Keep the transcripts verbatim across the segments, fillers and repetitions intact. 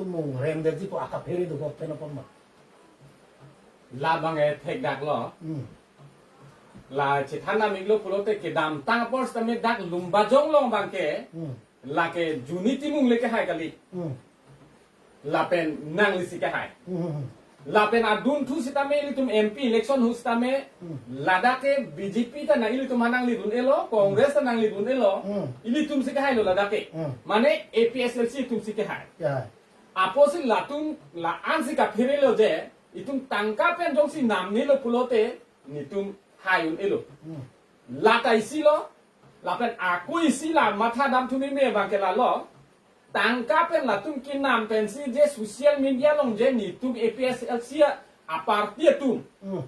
Mung rem de ji po akaphere do bok pen apor ma. Labang e thek dak lo. Hmm. La chethan nam iklo pulote kedamtang apor sitame dak Lumbajong along abangke. Hmm. Lake Juni Timung le kehai kali. Hmm. Lapen nanglisi kehai. Hmm. Lapen adunthu sitame ilitum M P election ahut sitame. Hmm. Ladak ke B J P ta nang ilitum aphan nanglidun-elo, Congress ta nanglidun-elo. Hmm. Ilitum si kehai lo ladak ke. Hmm. Mane A P H L C atum si kehai. Ya. Apotsi latum la-an si kaphere lo je, itum tangka pen jongsi namnelo pulote, netum hai un-elo. Hmm. Lata isi lo, lapen ako isi la matha dam thumi me abangke lalo. Tangka pen latum kenam pensi je social media along je netum A P H L C a, a party atum. Hmm.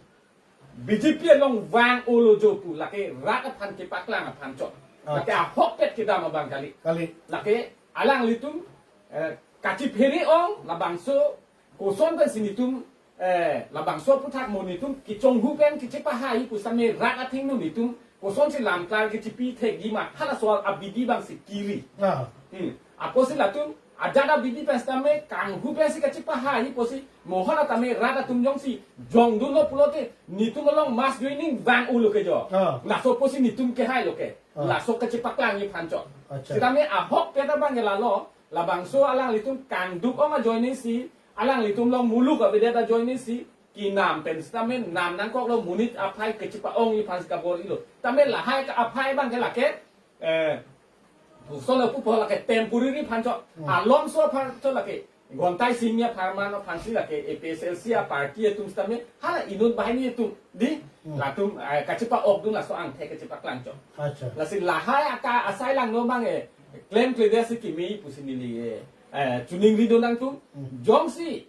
B J P along vang-olo jo pu, lake rat aphan kepaklang aphan chot. Lake Acha. Ahokpet kedam abang kali. Kali. Lake alanglitum, eh, kachiphere ong, labangso koson pensi netum, eh, labangso aphuthak mo netum kechonghu pen kechepahai pu sitame rat athengno netum kosonsi lamklar kechepi thekji ma, halaso abidi abangsi kiri. Ah. Hmm. Apotsi latum ajat abidi pen sitame kanghu pensi kachepahai pusi mohon atame rat atum jongsi jongdunlo pulote netum along mass joining vang-olo ke jo. Ah. Laso pusi netum kehai lo ke. Ah. Laso kachepaklangji aphan chot. Acha. Sitame ahokpet abangke lalo, labangso alanglitum kangduk ong ajoinesi, alanglitum along muluk avedet ajoinesi, kenam pen sitame nam nangkoklo, monit aphai kachepa-ongji aphan si kabor-ilo. Tame lahai ke aphai abangke lake, eh, solo pupo lake temporary aphan chot. Hmm. Alomso aphan chot lake. Ghontai Singh ya pharman aphansi lake A P H L C a party atum sitame hala inut banghini atum di. Hmm. Latum, eh, kachepa-okdun laso angthek kachepaklang chot. Acha. Lasi lahai aka asai langno abang, eh, klemkledet si kimi pusi neli, eh, eh, choningridun nangtum. Hmm. Jongsi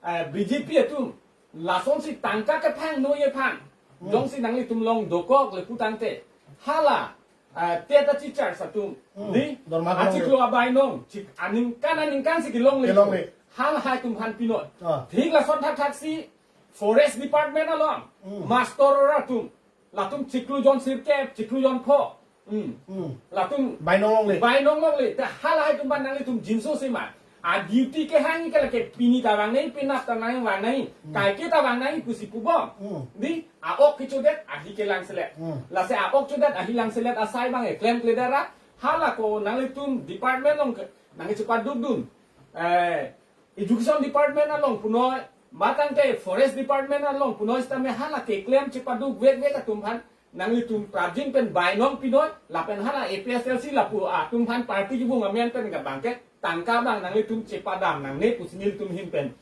eh, B J P atum lasonsi tangka kephangnoji aphan. Hmm. Jongsi nanglitum along dokok le putangte. Hala, eh, TET a-teachers atum. Hmm. Di, dorma achiklo abainong, chik aningkan aningkan si kelongle. Kelongle. Halahai atum aphan pinoi. Ah. Thik lason thakthaksi Forest Department along. Hmm. Master atum. Latum chiklo jon sirkep, chiklo jon pho. Hmm. Hmm. Latum bainong longle. Bainong longle. Ta halahai atum aphan nanglitum jinso sema. A-duty kehang ke lake pini ta vangnai, penap ta nai vangnai. Hmm. Kaike ta vangnai pusi pubom. Hmm. Di, a-ok kechodet, ahi kelangselet. Hmm. Lasi a-ok chodet, ahi langselet asai abang e klemkledet ra. Hala ko nanglitum department along ke, nangchepadukdun. Eh, Education Department along punoi, matangte Forest Department along punoi sitame hala keklem chepaduk vekvek atum aphan nanglitum prajin pen bainong pinoi, lapen hala A P H L C lapu atum aphan party kibung amen pen abangke tangka abang nanglitum chepadam nangne pusi nelitum ahin pen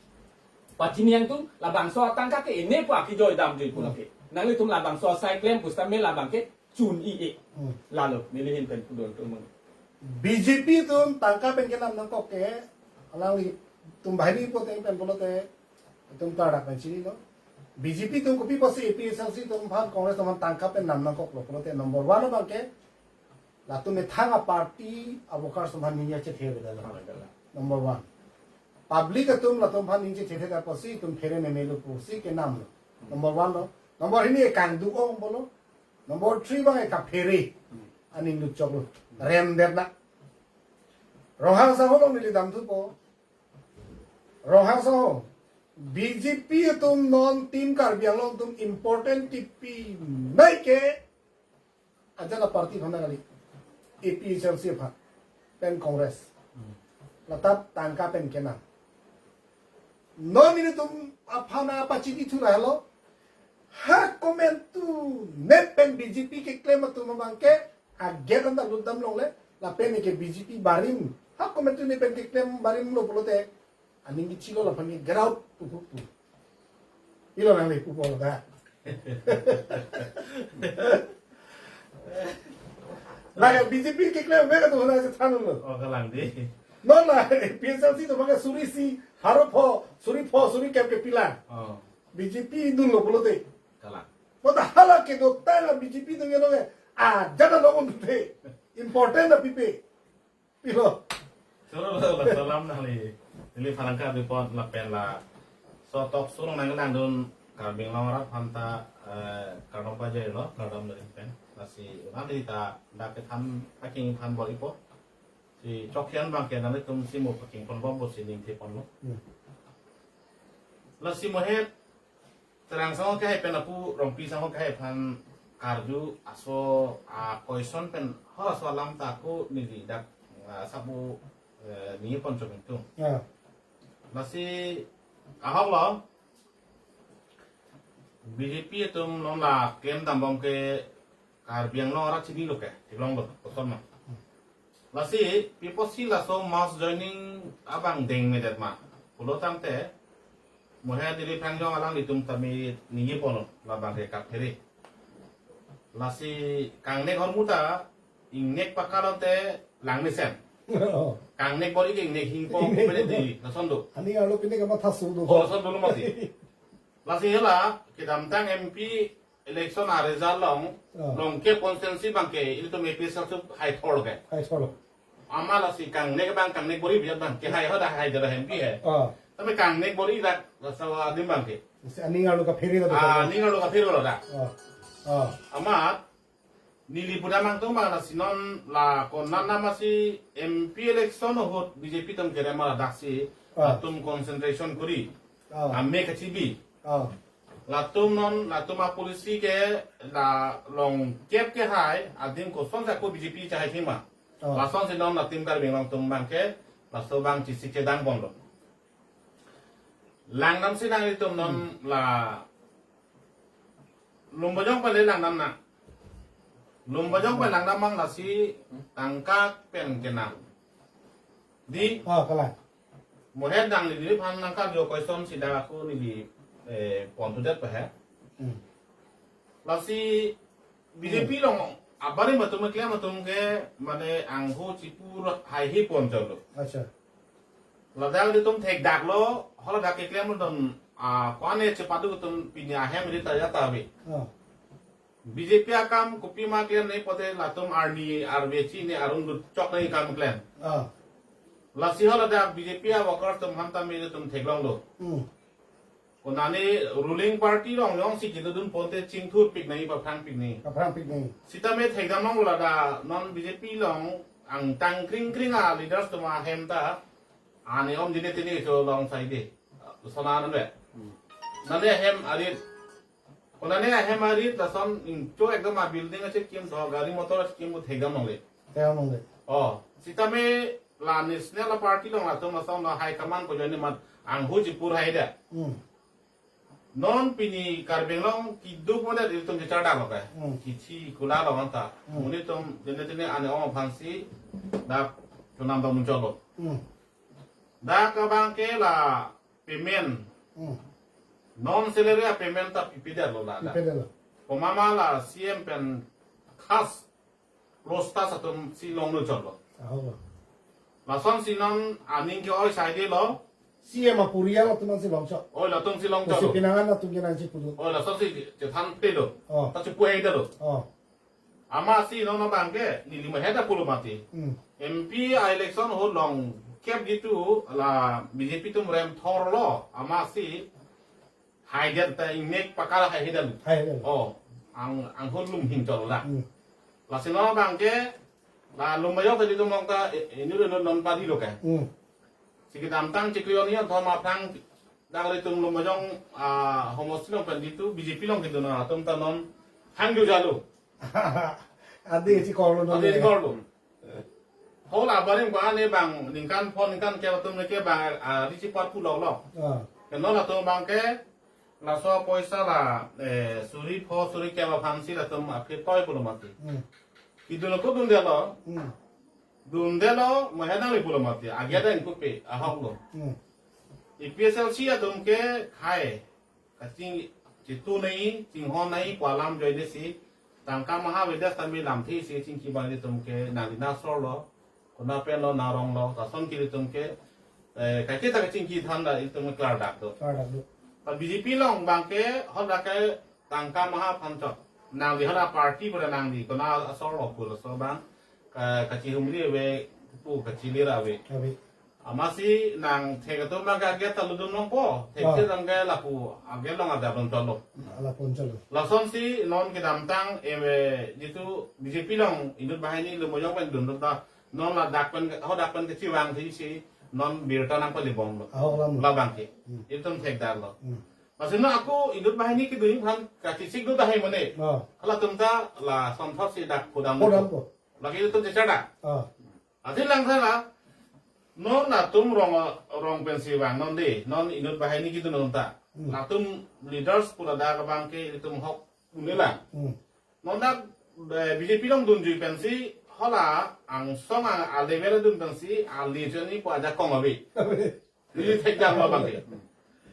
pachini nangtum, labangso atangka ke ene pu akijoi damjoi pu lake. Nanglitum labangso asai klem pusitame labangke chun-i-e. Hmm. Lalo, neli ahin pen pudun atum. B J P atum tangka pen kenam nangkok ke, alanglitum banghini puteng pen pulote, itum tardak pen chinilo. B J P atum kopi pusi A P H L C atum aphan Congress atum aphan tangka pen nam nangkoklo pulote number one abangke, latum methang a-party a-workers atum aphan ningje chethe avedetlo. Avedetlo. Number one. Public atum latum aphan ningje chethe ta pusi itum phere memelo pusi kenamlo. Number one lo. Number hini ekang do-ong pulo. Number three abang e kaphere. Hmm. Aning luchoklo. Remdet na. Ronghang asangho along neli damthupo. Ronghang asangho. B J P atum non Team Karbi Anglong atum important kepinei ke ajat a-party aphan kali. A P H L C aphan. Pen Congress. Hmm. Lata tangka pen kenam. Non nelitum aphan apachini thu lahelo. Ha komantu ne pen B J P keklem atum abangke agate anta lutdam longle lapen ke B J P barim. Ha komantu ne pen keklem barimlo pulote aning kechilo laphan ke get out pu pu pu. Ilo nangli pupo lo da. Lake B J P keklem vek atum aphan chethanlo. Oh, kalang di. Non la, P S L C atum abangke suri isi, haro pho, suri pho, suri kep kepilang. Oh. B J P dunlo pulote. Kalang. Mata hala kedotang a B J P atum ke nonge, ah, jada nongon te. Important a pipe. Pilo. Solo lo, lo, salam nangli. Neli pharangke dipon lapen laso talk show along nangkelangdun Karbi Anglong arat aphan ta, eh, kardom pajirlo, kardom dari pen. Lasi nangli ta dak kethan aking than bor-ipo. Si chokhian abangke nanglitum si mo paking ponbom pusi ningthe ponlo. Hmm. Lasi mo he terang sanghok kehai pen apu Rongpi sanghok kehai aphan karju aso a question pen hor aso alam ta ako neli dak, ah, sabu, eh, ningje pon chomingtung. Ya. Lasi ahok lo, B J P atum non la claim dambom ke Karbi Anglong arat chinilo ke, theklonglo, koson ma. Lasi, pi apotsi laso mass joining abang dengmedet ma. Pulo tangte, mo he neli phangjong alanglitum tame ningje ponlo, labang ke kaphere. Lasi, kangnek ahormu ta, ingnek pakalote lang mesen. Oh. Kangnek bor-i ke ingnek hingpo, ingnek pele bor-i. Di, lason do. Aning arlo pine kamatha su do. Oh, lason dolo mati. Lasi hela, kedamtang M P election a result along, ah, Longkep constituency abangke, ilitum A P H L C haithor ke. Haithor. Amat lasi kangnek abang, kangnek bor-i bijak abang, kehai hoda hai jada M P he. Ah. Tapi kangnek bor-i dak, laso adim abangke. Si aning arlo kaphere dak. Ah, aning arlo kaphere lo dak. Ah. Ah. Amat, neli pudamtang abang lasi non la konat nama si M P election ahut B J P atum kerem ma ladaksi, ah, latum concentration kori. Ah. Ame kachibi. Ah. Latum non, latum a policy ke la Longkep kehai, adim kosonsi ako B J P chehai thima. Ah. Lasonsi non latum Karbi Anglong atum abangke, laso abang chesik chedang ponlo. Langdamsi nanglitum non, hmm, la Lumbajong pen le langdam nang. Lumbajong pen langdam abang lasi tangka pen kenang. Di. Ah, kalang. Mo he nangli neli phan nangkarju question si dak ako neli, eh, pon thudet pa he. Hmm. Lasi B J P, hmm, along abarim atum, keklem atum ke mane angho chipur haihe pon chotlo. Acha. Ladak ilitum thekdaklo, haladak keklem atum, ah, ko-an chepadu atum pini ahem ri ta ya ta ave. Ah. B J P akam kopima klem nangji pulote latum arni arve chini arun lut chok nangji akam klem. Ah. Lasi haladak B J P a workers atum aphan tame ilitum theklonglo. Hmm. Konane ruling party along jongsi kedodun pulote chingthurpik nangji, paphrangpik nangji. Paphrangpik nangji. Sitame thekdam longlo ladak non B J P along angtan kring kring a leaders atum ahem ta ane om jine tini cho long sai de. Sona non be. Hmm. Nane ahem arit. Konane ahem arit lason ingcho ekdom a building achikim do, gari motor achikim do thekdam longle. Thekdam longle. Oh, sitame la national party along latum lason la high command ko join mat angho chipur hai da. Hmm. Non pini Karbi Anglong keduk mane ilitum kechardak lo ke. Hmm. Kithi kula lo anta. Hmm. Monit atum jene tene ane om aphansi dak chonam dam muncul lo. Hmm. Dak abangke la payment. Hmm. Non salary a payment ta pipedetlo la dak. Pipedetlo. Komama la C M pen khas rostas atum si longdun chotlo. Ahok lo. Lasonsi non aning ke-oi saidelo. C M aporial atum si long chot. Oi, latum si long chotlo. Pusi pinangan atum ke nangji pulo. Oi, lasonsi chethan pelo. Oh. Ta chepu hai dalo. Oh. Amatsi non abangke neli mo he ta pulo mati. Hmm. M P a election ahut Longkep jitu la B J P atum remthorlo. Amatsi haidet ta ingnek pakal haihe dam. Haihe dam. Oh, ang, anghon lum hing chotlo la. Hmm. Lasi non abangke la Lumbajong ta ilitum along ta, eh, inut inut non padilo ke. Hmm. Si kedamtang chiklo ni thom aphrang dak ilitum Lumbajong, ah, homosti along pen jitu B J P along kedun atum ta non hang ju jalo. Adi chikorlo non. Adi chikorlo. Hol abarim ko ane abang ningkan pho ningkan kep atum ne ke abang, ah, richi pat pulo lo. Ah. Ke non atum abangke laso poisa la, eh, suri pho suri kep aphansi latum aphi toi pulo mati. Hmm. Kedun ko dundelo. Hmm. Dundelo mo he nangli pulo mati. Agi ada ingkupi ahok lo. Hmm. A P H L C atum ke khai kaching chitu nai, chinghon nai, pu alam ajoine si, tangka maha avedet tame lamthe si chingki abang ilitum ke nangli na sorlo, kona pen lo, na rong lo, lason ke ilitum ke, eh, kaike ta kachingki than ta ilitum klardak do. Klardak do. Ta B J P along abangke, haladak ke tangka maha aphan chot. Nangli hala party pada nangli, kona asor lo pu laso abang, ka, kachihumri ave, pu kachilir ave. Ave. Amatsi nang thek atum abang ke agi ta lutdun longpo. Thek, ah, thek abang ke lapu agi along adap longchotlo. Lapu longchotlo. Lasonsi non kedamtang, eh, jitu B J P along inut banghini Lumbajong pen dun ta Non ladak pen, hadak pen kechevang si, si non birta nangpalibomlo. Ahok alam. Labang ke. Hmm. Itum thekdetlo. Hmm. Lasi non ako inut banghini kedun aphan kachesik do tahai mane. Oh. Halatum ta la sonthot si dak pudam. Pudampo. Lake itum chechak dak. Oh. Athe lang sana, non latum rong, rong pensi vang non de, non inut banghini kedun non ta. Hmm. Latum leaders pu ladak abang ke itum hok un-e lang. Hmm. Non dak, eh, B J P along dunjui pensi hala angsong a, a level dun pensi a leader ni pu ajakong ave. Ave. Neli thekdam abang ke.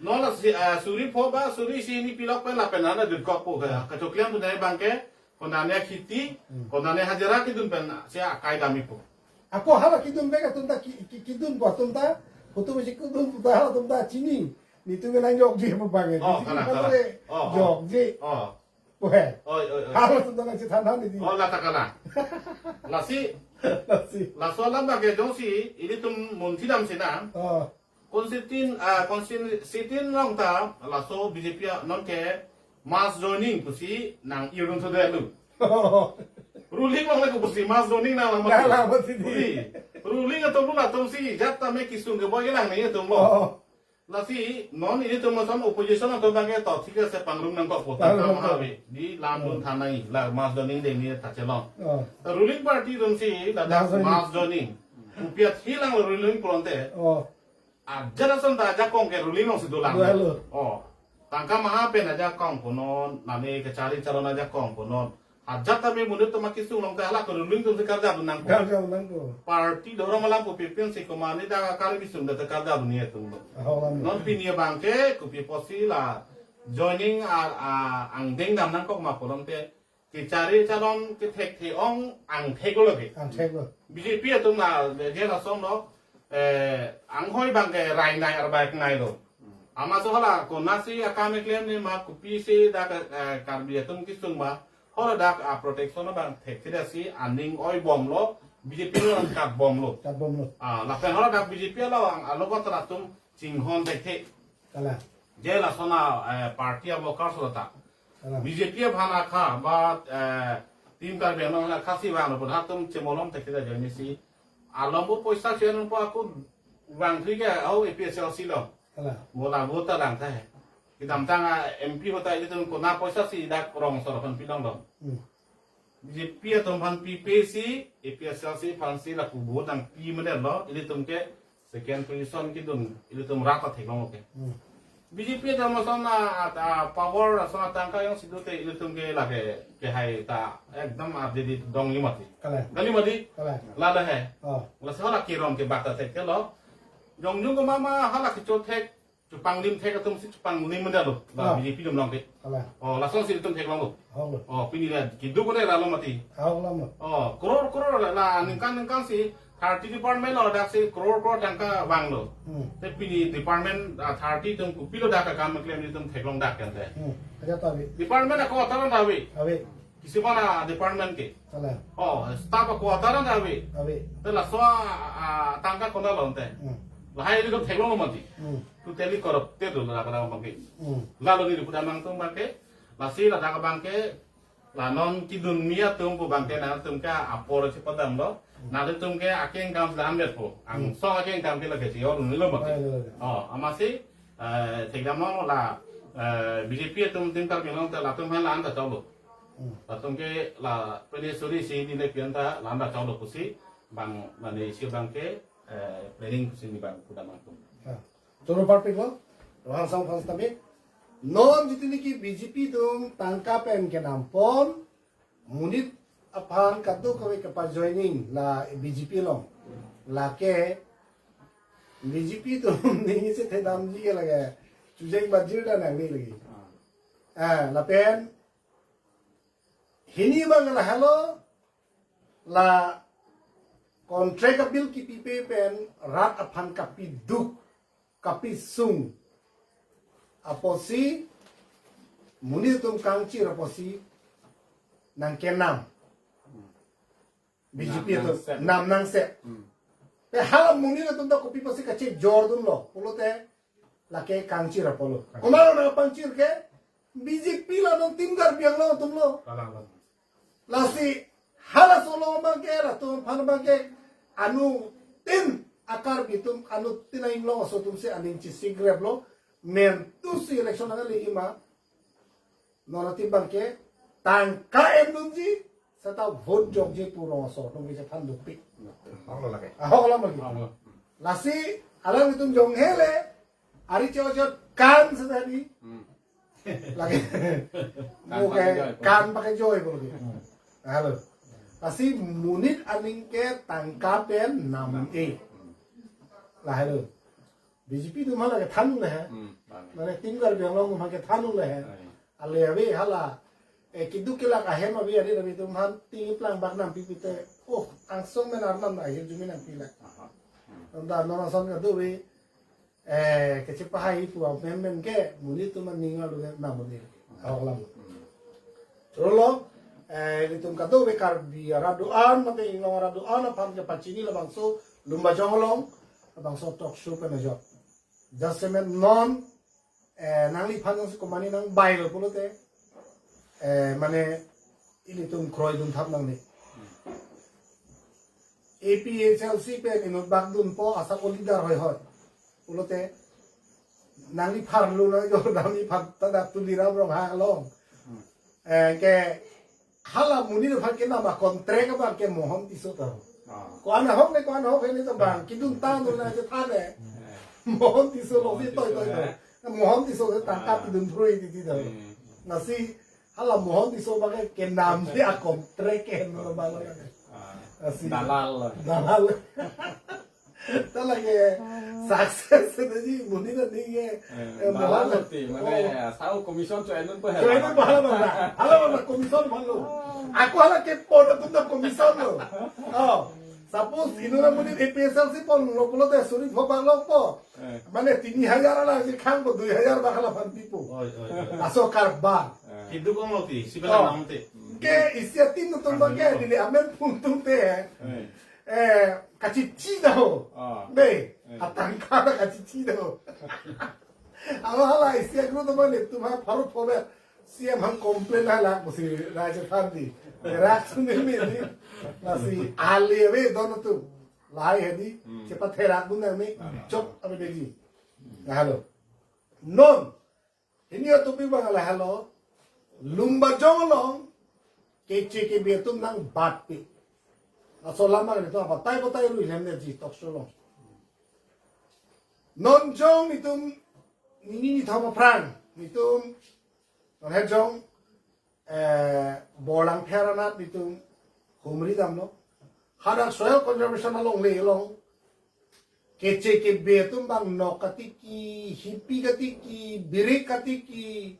Non lasi, eh, suri pho ba, suri isi ni pilok pen lapen ana dun kok pu ke. Kachokliam dun abang ke, konane kheti, hmm, konane hajira kedun pen si akai dam-ipo. Ako hala kedun bek atum ta ki, ki, kedunpo atum ta, atum si kedunpo ta hala atum ta chini. Netum ke nang jokje pu abang ke. Oh, nisi kalang, kalang. Jokje. Oh. Weh. Oi, oi, oi. Halatum ta nangchethan han neli. Oh, la ta kalang. Lasi. Lasi. Laso alam abang ke jongsi, ilitum munthi dam sina. Oh. Constituent, ah, constituency along ta, laso B J P a, non ke mass joining pusi nang-irun thudetlo. Ruling along le ko pusi mass joining nanglang mati. Nanglang mati di. Pusi. Ruling atum lo latum si, jat tame kesung keboi kelang nangji atum lo. Oh. Lasi, non ilitum ason opposition atum abang ke to, thik ase pangrum nangkokpo. Pangrum tangka nangkok. Maha ave. Di lam dun, oh, than nangji, la mass joining dengji ta chelong. Oh. Ruling party atum si, ladak mass joining. Mass joining. Kopi athilanglo ruling pulote. Oh. Ajat ason ta ajakong ke ruling along si dolang. Dolang. Oh. Tangka maha pen ajakong punon, nane kachari charon ajakong punon. Ajat tame monit atum akesung along ke hala ke ruling atum si karjap nangpo. Karjap nangpo. Party dhorom alam pu pipin si komane dak akar bisung dak karjap ni atum lo. Ahok alam. Non pini abang ke kopi pusi la joining a, a, angdeng dam nangkok ma pulote. Kachari charon kethekthe-ong angthek lo lake. Angthek lo. B J P atum la, je lason lo, eh, anghoi abang ke rainai arbai kenai lo. Amatsi hala konatsi akam keklem ne ma kopisi dak, eh, Karbi atum kesung ma, hala dak a protection abang thekthe si aning oibomlo, B J P lo angkatbomlo. Angkatbomlo. Ah, lapen hala dak B J P along, along ko atum chinghon thekthe. Kalang. Je lason a, eh, party a workers lo ta. Kalang. B J P aphan akha ba, eh, Team Karbi Anglong akha si vanglo pon atum chemolom thekthe ajoine si. Along bo poisa chuen po ako vangthui ke au A P H L C lo. Kalang. Mo la bo ta lang ta he. Kedamtang a M P ahut ta ilitum kona poisa si dak rong asor aphan pilonglo. Hmm. B J P atum aphan pipe si, A P H L C aphan si lapu vote nangpi mene lo, ilitum ke second position kedun, ilitum rat ta theklong ke. Hmm. B J P atum ason a, a, a power ason atangka jongsi dote ilitum ke lake kehai ta ekdom update dong li mati. Kalang. Kali mati? Kalang. Lale he. Oh. Lasi hala kerong kebak ta thekthelo. Jongjung ko mama hala kecho thek chepanglim thek atum si chepanglim mene lo. La, ah, B J P atum along ke. Kalang. Oh, lason si itum theklong lo. Ahok lo. Oh, pini la keduk ko ne lalo mati. Ahok alam lo. Oh, crore crore la, la ningkan ningkan si thirty department lo dak si crore crore tangka vanglo. Hmm. Te pini department, ah, thirty atum kopilo dak akam keklem itum theklong dak kan te. Hmm. Ajat ta ave. Department ako ataran ta ave. Ave. Kisuman a department ke. Kalang. Oh, staff ako ataran ta ave. Ave. Te laso a, a, tangka konat lo ante. Hmm. Lahai ilitum theklong lo mati. Hmm. Totally corrupted lo ladak abang ke. Hmm. Lalo neli pudam nangtum abang ke. Lasi ladak abang ke. La non kedun mi atum pu abang ke nangtum ke apor si padamlo. Hmm. Nangtum ke akeng kam selam det po. Hmm. Angsong akeng kam ke lake si or nilo mati. Ah, iya, iya. Oh, amatsi, eh, thekdam lo la, eh, B J P atum Team Karbi Anglong ta latum aphan la-an ta choklo. Hmm. Latum ke la pene suri isi ni le pi-an ta la-an ta choklo pusi abang mane isi abang ke, eh, planning pusi neli abang pudam nangtum. Ah. Choro parpik lo, Rohan Song aphan sitame. Non jitini ke B J P atum tangka pen kenam pon, monit aphan kadokave kepa joining la B J P along. Lake B J P atum ningje si thedamji lake. Chujeng bajir da nangli lagi. Ah, lapen hini abang lahelo la contract a-bill kipipe pen rat aphan kapiduk, kapisung apotsi monit atum kangchir apotsi nangkenam. B J P atum nam nangsep. Nam nangsep. Hmm. Te hala monit atum ta kopi pusi kachejor dunlo pulote lake kangchir apotlo. Kangchir. Komatlo nangpangchir ke? B J P la non Team Karbi Anglong atum lo. Kalang, kalang. Lasi halaso along abang ke, latum aphan abang ke, anuttin a-Karbi atum, anuttin a-Inglong aso atum si aning chisikrep lo, mentu si election nangle ima, non atum abangke tangka endunji, seta vote jokji pu rong aso atum kechethan dopik. Ahok lo lake. Ahok lo lake. Ahok lo. Lasi alanglitum jong hele, ari chot chot kan seta di. Hmm. Lake. Kan Mo ke pakai joy, kan pakai joy bolo ke. Hmm. Halo. Lasi monit aning ke tangka pen nam e. Hmm. Lahelo. B J P atum hala kethan le he. Hmm, bang. Mane Team Karbi Anglong atum kethan le he. Ai. Ale ave hala. Eh, keduk kelak ahem ave, ari ave atum aphan ting plang bak nampi pite. Oh, angsong men arnam na hirjume nampi la. Aha. Hmm. Anta non ason kadokave, eh, kechepahai pu amen men ke monit atum aning alu ke nam monit. Ahok lam. Hmm. Rolo, eh, ilitum kadokave Karbi arat do-an, mate Inglong arat do-an aphan kepachini labangso Lumbajong along, labangso talk show pen ajok. Jasemet non, eh, nangliphan jongsi komatne nangbai lo pulote, eh, mane ilitum kroidun thap nangne. A P H L C pen inut bak dunpo, asap o leader hoi hoi. Pulote nangli pharlo na jo, nangli phar ta dak Tuliram Ronghang along. Hmm. Eh, ke hala monit aphan kenam a-contract abang ke Mohon Tisso ta. Ah. Ko-an ahok ne, ko-an ahok ne ta bang, kedun tang do na chethan ne. Eh. Mohon Tisso lo Mohon si toi Tisso toi he. Toi. Mohon Tisso si tangka Ah. kedun phrui titi ta. Hmm. Lasi hala Mohon Tisso abang ke kenam si a-contract ke no bang lo. Ah. Lasi Dalal. Dalal. Ta lake success na ji, monit aning ke, Eh, eh, dalal mohon. Nanti, mane, Oh. sao commission cho enun pa Cho enun pa hala bang. Hala bang, commission bang lo. Ako hala kepon atum ta commission lo. Oh, suppose inut amonit A P H L C pon lo pulote suri pho bang lo po. Eh. Mane tini hajar ala si khang po, dui hajar bang hala aphan pipo. Oi, oi, oi. Laso karbar. Eh. Keduk ong lo ti, si Oh. Bela nam te. Ke isi atum atum bang ke, Ano. Neli amen pun atum te. Eh. Eh, kachichi do. Ah. Be, Eh. atangka ta kachichi do. Alo hala isi agro to mane atum ha pharo phobe. C M aphan complain hala pusi raja thandi. Rak suni mi ni. Lasi ale ave don atum. Lahai hedi, Hmm. chepatherak dun nang ni. Ah. Chok ave deji. Halo. Non. Hini a-topic bang lahelo, Lumbajong along keche kebe atum nangbatpi. Laso alam bang nelitum abatai batai ru hem ne ji talk show along. Non jong nelitum nini nithom aphrang, nelitum non het jong, eh, Borlangpher anat nelitum humri damlo. Hadak soil conservation alongle along keche kebe atum bang nok katiki, hipi katiki, birik katiki,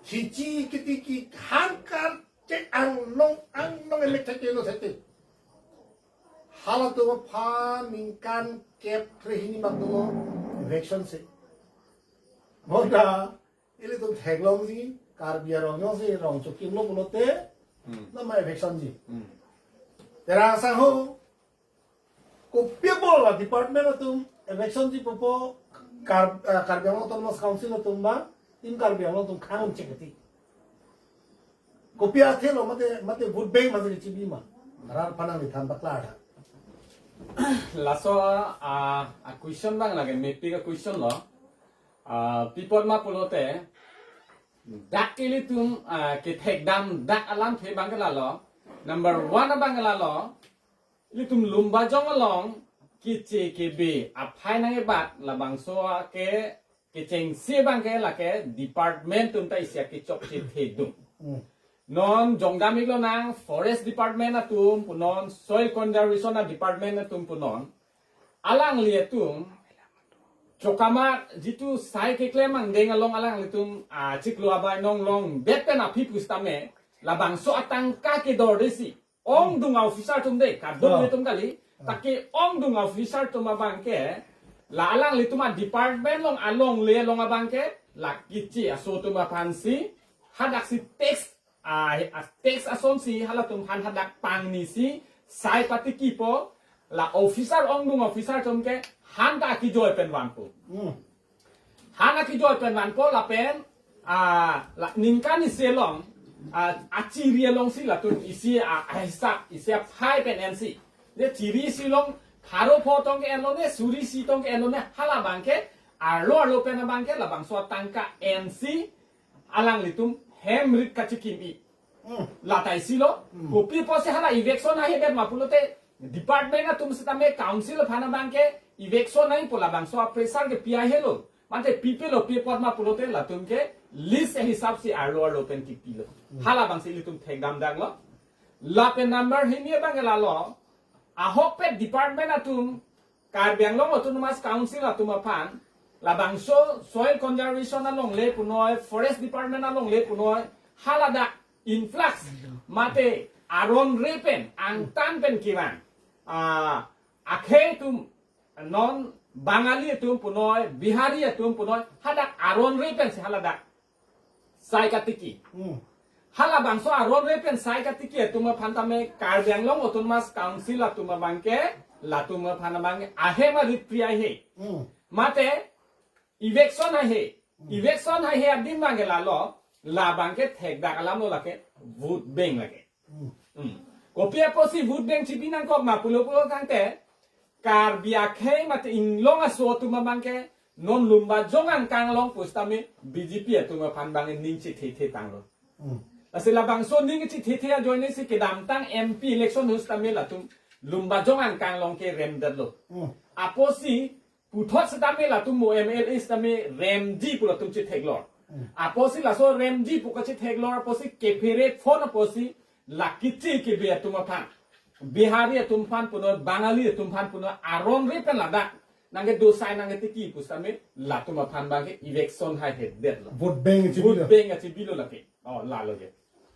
hichi katiki, han kar che angnong angnong emek thek lo thek. Halatum aphan ningkan kep kre hini mak dolo eviction si. Bonta ilitum theklongji, Karbi arong jongsi rong chokim lo pulote, Hmm. nama eviction ji. Hmm. Terang sang ho, kopi apot la department atum eviction ji pupo, Kar-, eh, Karbi Anglong Autonomous Council atum ba, Team Karbi Anglong atum khang chekti. Kopi athe lo mate, mate vote bank mate chibi ma. Rar panang ni than bakla da. Laso a, a question bang lake, mepik a question lo. Ah, pi apot ma pulote, dak ilitum, ah, kethekdam dak alamthe abang ke lalo. Number one abang ke lalo, ilitum Lumbajong along keche kebe aphai nangkebat labangso ke kechengsi abang ke lake department atum ta isi akechokche thedung. Hmm. Non jongdam ik lonang forest department atum punon, soil conservation a department atum punon. Alangli atum chokamat jitu sai keklem angdeng along alanglitum, ah, chiklo abai nonglong det pen aphi pusitame labangso atangka kedor desi ongdung a-officer atum de, kadung Oh. atum kali, Oh. ta ke-ongdung a-officer atum abang ke, la alanglitum a department along alongle along abang ke, la keche aso atum aphansi, hadaksi tax a, a tax asonsi halatum han hadak pangnisi sai patikipo, la officer ongdung officer atum ke han ta akijoi pen vanpo. Hmm. Han akijoi pen vanpo lapen, a, la ningkan isi along, a, achiri alongsi latum isi a, ahisap isi aphai pen ensi. Ne chiri isi along pharo pho tong ke-enlo ne, suri isi tong ke-enlo ne, hala abangke arlo arlo pen abangke labangso atangka ensi alanglitum hem rit kachikim-i. Hmm. Lata isi lo, hmm, kopi apotsi hala eviction haihedet ma pulote department atum sitame council aphan abangke eviction hai pu labangso a-pressure kepi helo. Mate pipilo, pi apot ma pulote latum ke list ahisap si arlo arlo pen kipilo. Hmm. Hala abangsi ilitum thekdam dang lo. Lapen number hini abangke lalo. Ahokpet department atum, Karbi Anglong Autonomous Council atum aphan, labangso soil conservation alongle punoi, forest department alongle punoi, haladak influx mate aron re pen, angtan pen kevang, ah, akhei atum, non Bangali atum punoi, Bihari atum punoi, hadak aron re pensi haladak sai katiki. Hmm. Halabangso aron re pen sai katiki atum aphan tame Karbi Anglong Autonomous Council atum abangke, latum aphan abangke ahem arit pri haihe. Hmm. Mate eviction haihe. Hmm. Eviction haihe adim abangke lalo, labangke thekdak alam lo lake, vote bank lake. Hmm. Hmm. Kopi apotsi vote bank chibi nangkok ma pulo pulo tangte, Karbi akhei mate inglong aso atum abangke non Lumbajong angkang along pusitame B J P atum aphan abang ning chethethe tanglo. Hmm. Lasi labangso ning chethethe ajoine si kedamtang M P election ahut sitame latum Lumbajong angkang along keremdetlo. Hmm. Apotsi puthot sitame latum mo M L A sitame remji pu latum chetheklor. Hmm. Apotsi laso remji pu kachetheklor apotsi kephere phone apotsi la kichi kibi atum aphan, Bihari atum aphan punoi, Bangali atum aphan punoi, aron re pen ladak nangkedo sai nangketiki pusitame latum aphan abangke eviction haihedetlo. Vote bank chibi lo. Vote bank chibi lo lake. Oh, lalo je.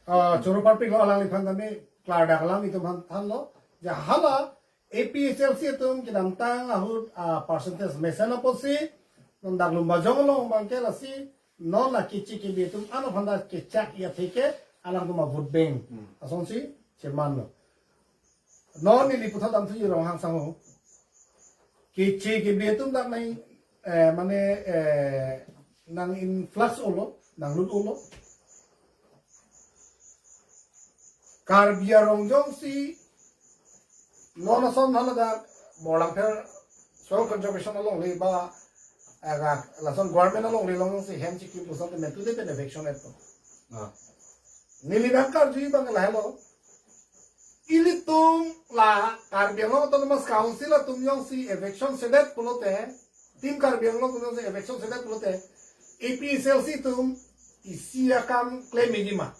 Ah, choro parpik lo alangliphan tame klardak alanglitum aphan thanlo. Ja hala A P H L C atum kedamtang ahut, ah, percentage mesen apotsi, non dak Lumbajong along abangke lasi, non la kichi kibi atum ano phanda kechak ya theke, alangtum a-vote bank. Hmm. Asonsi, chemanlo. Non neli puthot damthuji Ronghang sangho. Kichi kibi atum dak nai, eh, mane, eh, nang influx olo, nanglut olo. Karbi arong jongsi non ason haladak Borlangpher soil conservation alongle ba, eh, lason government alongle alongsi hem chikim pusitame tu de pen eviction et to. Ah. Neli nangkarju abang lahelo. Ilitum la Karbi Anglong Autonomous Council atum jongsi eviction sedet pulote, Team Karbi Anglong atum jongsi eviction sedet pulote, A P H L C atum isi akam klemji ma?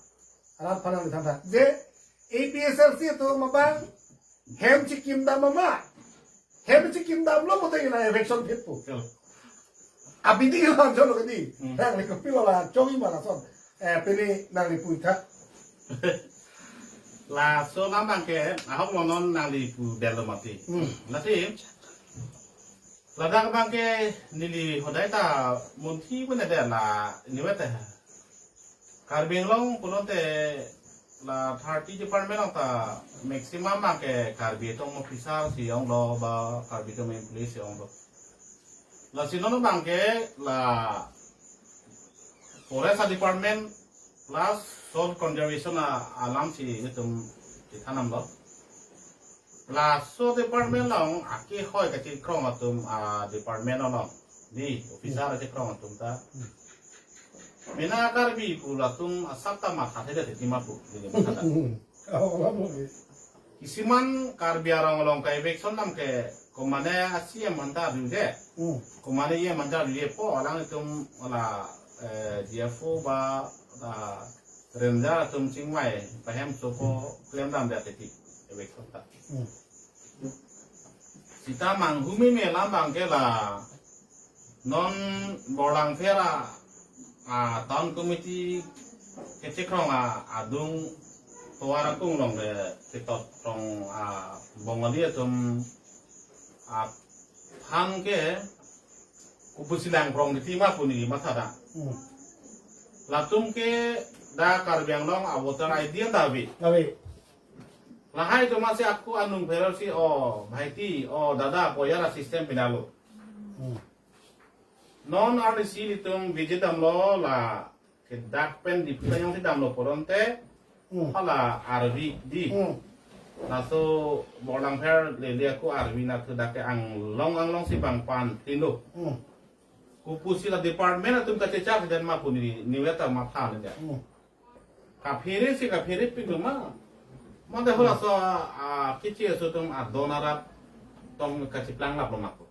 Arat aphan nangthan tha. Je A P H L C atum abang hem chikim dam ma? Hem chikim damlo pulote ina eviction phit pu. Chalo. Abidi lo jolo kadi. Hmm. Nangli kopilo la chongji ma lason. Eh, pini nangli puitha. Laso alam abangke, ahok lo non nangli pudetlo mati. Hmm. Lasi, ladak abangke neli hodai ta munthi pune de la, niwete. Karbi Anglong pulote la thirty department along ta maximum abangke Karbi atum officer si onglo ba Karbi atum employee si onglo. Lasi non abangke la forest department plus soil conservation a-, alam si itum chethan damlo. Laso department along akehoi kachikrong atum a-department along. Di officer kachikrong atum ta. Mena Karbi pu latum asap ta matha theda thedi ma pu. Di matha ta. Oh, lama ni. Kisiman Karbi arong along ka eviction dam ke komane a-C M anta adu de. Hmm. Komane E M anta adu de po alanglitum la, eh, D F O ba, ah, ranger atum chingvai pahemso ko klem dam de teti eviction ta. Hmm. Sita manghumeme alam abangke la non Borlangpher a, ah, town committee kachikrong a, adung tovar akung along le ketot rong, ah, Bongali atum, ah, aphan ke kopusi lang prong titi ma pu neli matha da. Hmm. Latum ke dak Karbi Anglong a-voter I D anta ave. Ave. Lahai atum si ako anung pheror si, "Oh, bhai ti, oh, dada," pu ya la system pinanglo. Hmm. Non arnisi ilitum visit damlo la kedak pen di puta yang si damlo pulote, hmm, hala arvi di. Hmm. Laso Borlangpher lele ako arvi na thu dak ke anglong anglong si bang pan thin lo. Hmm. Kopusi la department atum kachechak den ma pu neli niweta matha ne dia. Hmm. Kaphere si kaphere pik lo ma. Mate hala so, ah, keche aso atum adon arat tong kachiplang lap lo ma ko.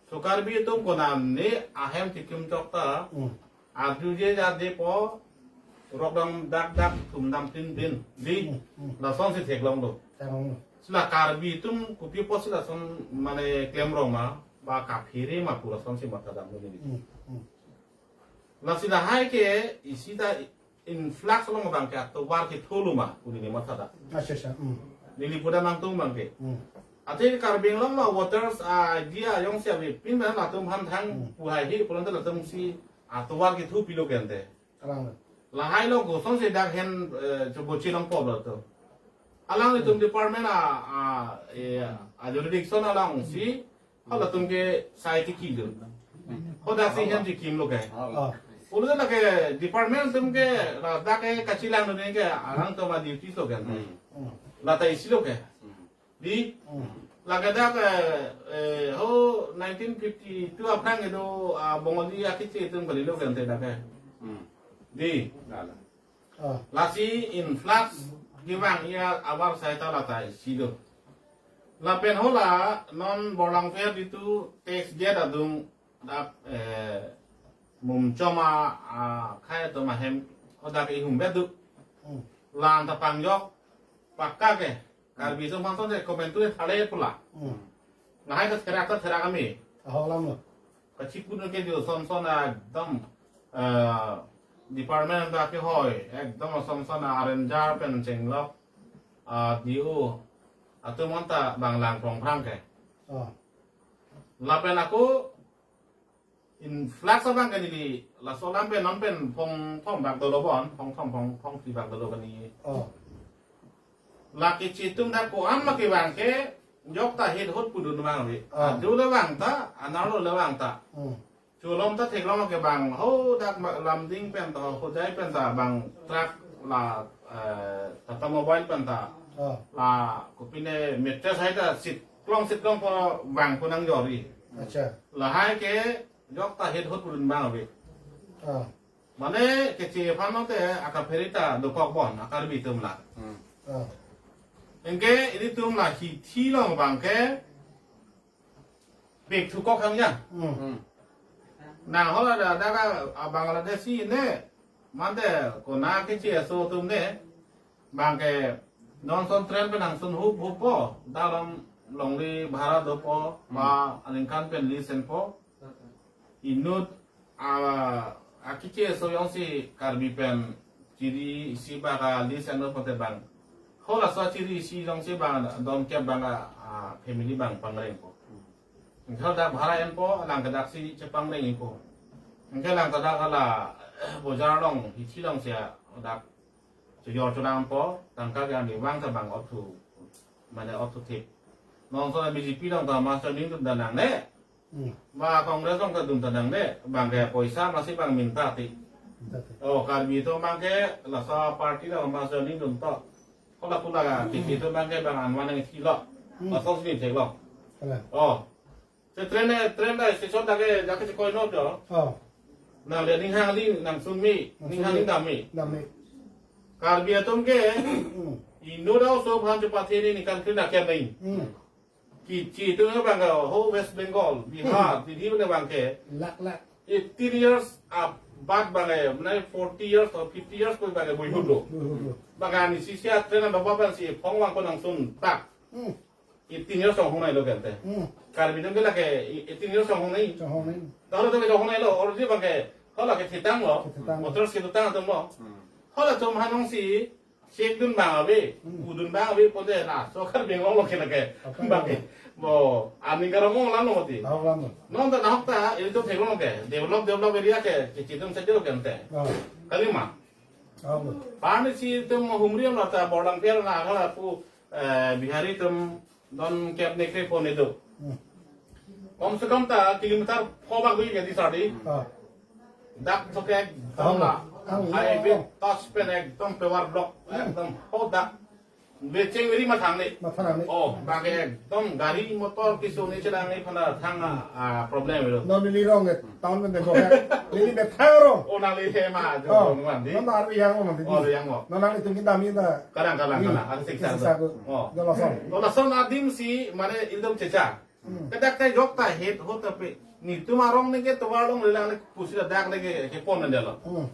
So Karbi atum konane ahem tikim chok ta. Hmm. Arjuje ja de po, rok dam dak dak, thum dam tin tin. Di, Hmm, hmm. Lason si theklong lo. Theklong lo. Si la Karbi atum kopi apot si lason mane klem rong ma, ba kaphere ma pu lason si matha dam lo neli. Hmm, hmm. Lasi lahai ke isi ta influx along abang ke atovar kethu lo ma pu neli matha dam. Acha, acha. Hmm. Neli pu dam nangtum abang ke. Hmm. Athe Karbi Anglong ma voters, ah, dia jongsi avepin ma latum aphan thang Hmm. pu haihe pulote latum si atovar kethu pilo ke ante. Alang. Lahai lo koson si dak hen, eh, chobo chelong pop lo to. Alanglitum Hmm. department a, a, eh, a jurisdiction along si halatum ke sai tiki lo. Hadak si hen tikim lo ke. Ah. Pulote lake department atum ke ladak ke kachelang lo ne ke alangtum a duty lo ke. Hmm. Hmm. Lata isi lo ke. Hmm. Di, Hmm. lake dak, eh, eh, ho nineteen fifty-two aphrang kedo, ah, Bongali akeche atum kalilo ke ante dak ke. Hmm. Di. Lala. Ah. Lasi influx kevang ia abar sai ta lata isi lo. Lapen hala non Borlangpher ditu tax gate adung dak, eh, Mumchom a, ah, khei atum ahem hadak ihum bedu. Hmm. Lang ta pangjok pakka ke. Karbi atum aphan sonte komentu thale pula. Hmm. Lahai ta therak ta therak kami. Ahok alam lo. Kachipun ke jo son son ekdom, eh, department ta kehoi, ekdom son son arrange pen chenglok, ah, D O atum anta bang lang prong phrang ke. Oh. Lapen ako influx abang ke neli laso alam pen non pen phong thom bak dolo bon, phong thom phong phong phli bak dolo kani. Oh. Lake chitum dak ko-an ma kevang ke jok ta hit hut pudun abang ave. Oh. Adu le vang ta, anerlo le vang ta. Hmm. Cholom ta theklong ke bang, ho dak ma-, Lumding pen to, Hojai pen ta bang truck la, eh, Tata Mobile pen ta. Oh. La kopine mattress hai ta sit klong sit klong po bang ko nangjori. Acha. Lahai ke jok ta hit hut pudun abang ave. Ah. Mane keche aphan lote akaphere ta dokok bon a Karbi atum la. Hmm. Ah. Anke ilitum la hithi along abang ke pik thukok hang ya. Hmm. Hmm. Nang hala dak, dak a Bangladeshi ne, mate kona keche aso atum ne, abang ke non son train pen nangsun hup hup po, dak along longri bhara dopo, Hmm. ba aningkan pen lease enpo. Inut, ah, akeche aso jongsi Karbi pen chiri isi bak a lease enlo pote bang. Halaso chiri isi jongsi bang donkep bang a, ah, family bang pangreng po. Anke dak bhara enpo, lang ke dak si chepangreng po. Anke lang ke dak hala bojar along, hithi along si dak chojor chodam po, tangka ke ani vang ta bang othu, mane othu thip. Non son B J P along ta master ningdun ta nangne. Hmm. Ba Congress along ta dun ta nangne, bang ke poisa masi bang minta ti. Minta ti. Oh, Karbi atum abang ke laso party along master ningdun to. Kola pula ka, Hmm. T P atum abang ke bang anwan nangthilo. Hmm. Laso si theklong. Kalang. Oh. Se train, train ta station ta ke, dak ke chekoi not do. Oh. Nang le ning hang ling nangsun me, Nangsun ning hang me. ling dam me. Dam me. Karbi atum ke, Hmm. inut aso aphan chepathe ni ningkan kri na kya nahi. Hmm. Keche atum abang ke, ho West Bengal, Bihar, Hmm. Delhi abang ke. Lak, lak. Eighteen years abat abang ke, mane forty years or fifty years ko abang ke boyhood lo. Boyhood lo. Abang ke ani sisia train abang abang si phong vang ko nangsun tak. Hmm. Eighteen years chonghong nai lo ke ante. Hmm. Karbi atum ke lake eighteen years chonghong nai. Chonghong nai. Dak hala atum ke chonghong nai lo, already abang ke, hala ke thitang lo. Thitang lo. Voters ke thitang atum lo. Hmm. Halatum aphan nangsi check dun abang ave, Hmm. pudun abang ave pote laso Karbi Anglong lo ke lake. Apa Abang ke. Bo, ani karong alam lo mati. Ahok alam lo. Non ta nahok ta, ilitum theklong ke. Develop, develop area ke, keche atum sejor ke ante. Ah. Kalima. Ahok alam lo. Pani si itum humri am lata Borlangpher na hala pu, eh, Bihari atum donkep ne kre pon itum. Hmm. Kom se kom ta kilometer pho bak dui ke di sadi. Ah. Dak thok ekdom la. Ang, ang, High ang. Bit touch pen ekdom paving block. Hmm. Ekdom ho dak. Becheng veri mathang ni. Mathang ni. Oh, bang ke ekdom gari motor kesung ni chelang ni aphan ta thang a, a, problem lo. Non neli rong ke town pen dengko ke. Neli methang rong. Oh, nangli hem ajo. Oh, non mandi. Non arvi yang mandi. Oh, yang mo. Non nanglitum kedam ta. Kalang, kalang, hmm, kalang. Ada siksa. Siksa tu. Oh. Dolason. Dolason adim si mane ildom checha. Hmm. Kedak ta jok ta het ho ta pe. Netum arong ni ke tovar along lelang ni pusi ladak ni ke, kepon nang dalo. Hmm.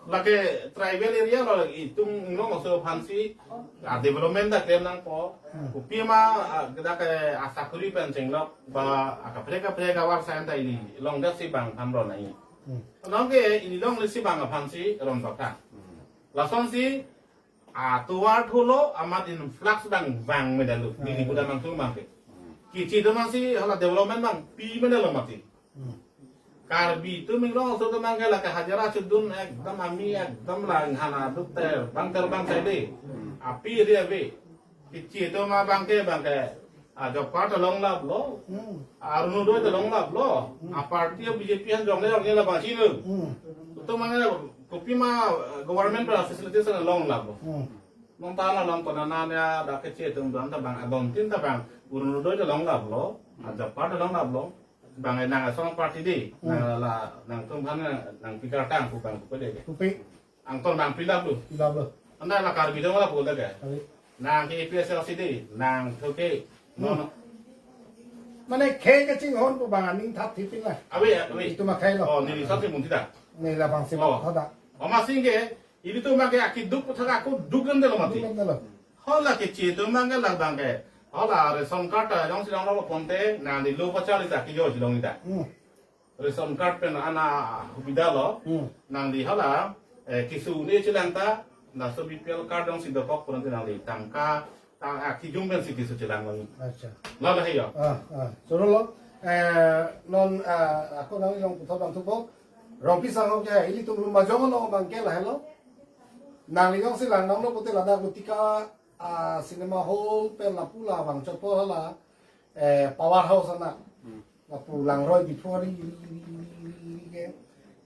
Lake tribal area lo, itum Inglong aso aphan si, ah, development ta klem nangpo. Hmm. Kopima, ah, kedak ke asakuri pen chenglok ba, ah, kaprek kaprek avar sain ta ili long dak si bang thamron nai. Hmm. Long ke ili long le si bang aphan si ron pakta. Hmm. Lason si, ah, tovar thulo amat influx bang bang medalu. Di Hmm. di kuda mangtung bang ke. Hmm. Kichi atum si hala development bang pi medalu mati. Hmm. Karbi atum Inglong aso atum bang ke lake hajira chudun ekdom ami ekdom lang hana duk ter bang ter bang sai de. Hmm. Api area ave. Kichi atum bang ke bang ke, ah, Job Card ta longlaplo. Hmm. Orunodoi ta longlaplo. Hmm. Ah, party B J P han jongle jongle la bang chino. Hmm. Atum bang ke kopima, eh, government pen facilities ta longlaplo. Hmm. Nong ta la long kona nanya dak kichi atum dam ta bang adon tin ta bang Orunodoi ta longlaplo. Ah, Job Card ta longlaplo. Bang nang asong party de, Hmm. nang la, nangtum aphan nangpi kartang pu bang pu de. Kopi? Angton bang pilaplo. Pilaplo. Anda la Karbi dong la pu de ke. Abi. Nang ke A P H L C de, nang thu ke. Hmm. No, no. Mane khei kachinghon pu bang aning thap thipin la. Abi, abi. Itum akhei lo. Oh, neli sab si munti ta. Neli la bang si Oh. Thada. Oma sing ke, ilitum bang ke akiduk puthak ako duk kan delo mati. Duk kan delo. Hala kichi atum bang ke lang bang ke. Hala ration card ta jongsi longlok ponte, nangli lo pachari ta kijo si long ta. Hmm. Ration card pen ana hubida lo. Hmm. Nangli hala, eh, kesung ni chelang ta, laso B P L card jongsi dokok ponte nangli tangka, ta, ah, kijung pen si kesung chelang lo. Acha. Lo lo he yo. Ah, ah. Choro lo. Eh, non, ah, ako nangli long puthot bang thupo. Rongpi sangho ke, ilitum Lumbajong along bang ke lahelo. Nangli jongsi langdamlo pute ladak Lutika, ah, cinema hall pen lapu la bang chotpo hala, eh, power house ana. Hmm. Lapu langroi Diphu ari ri, ri, ri, ri, ri, ri ke.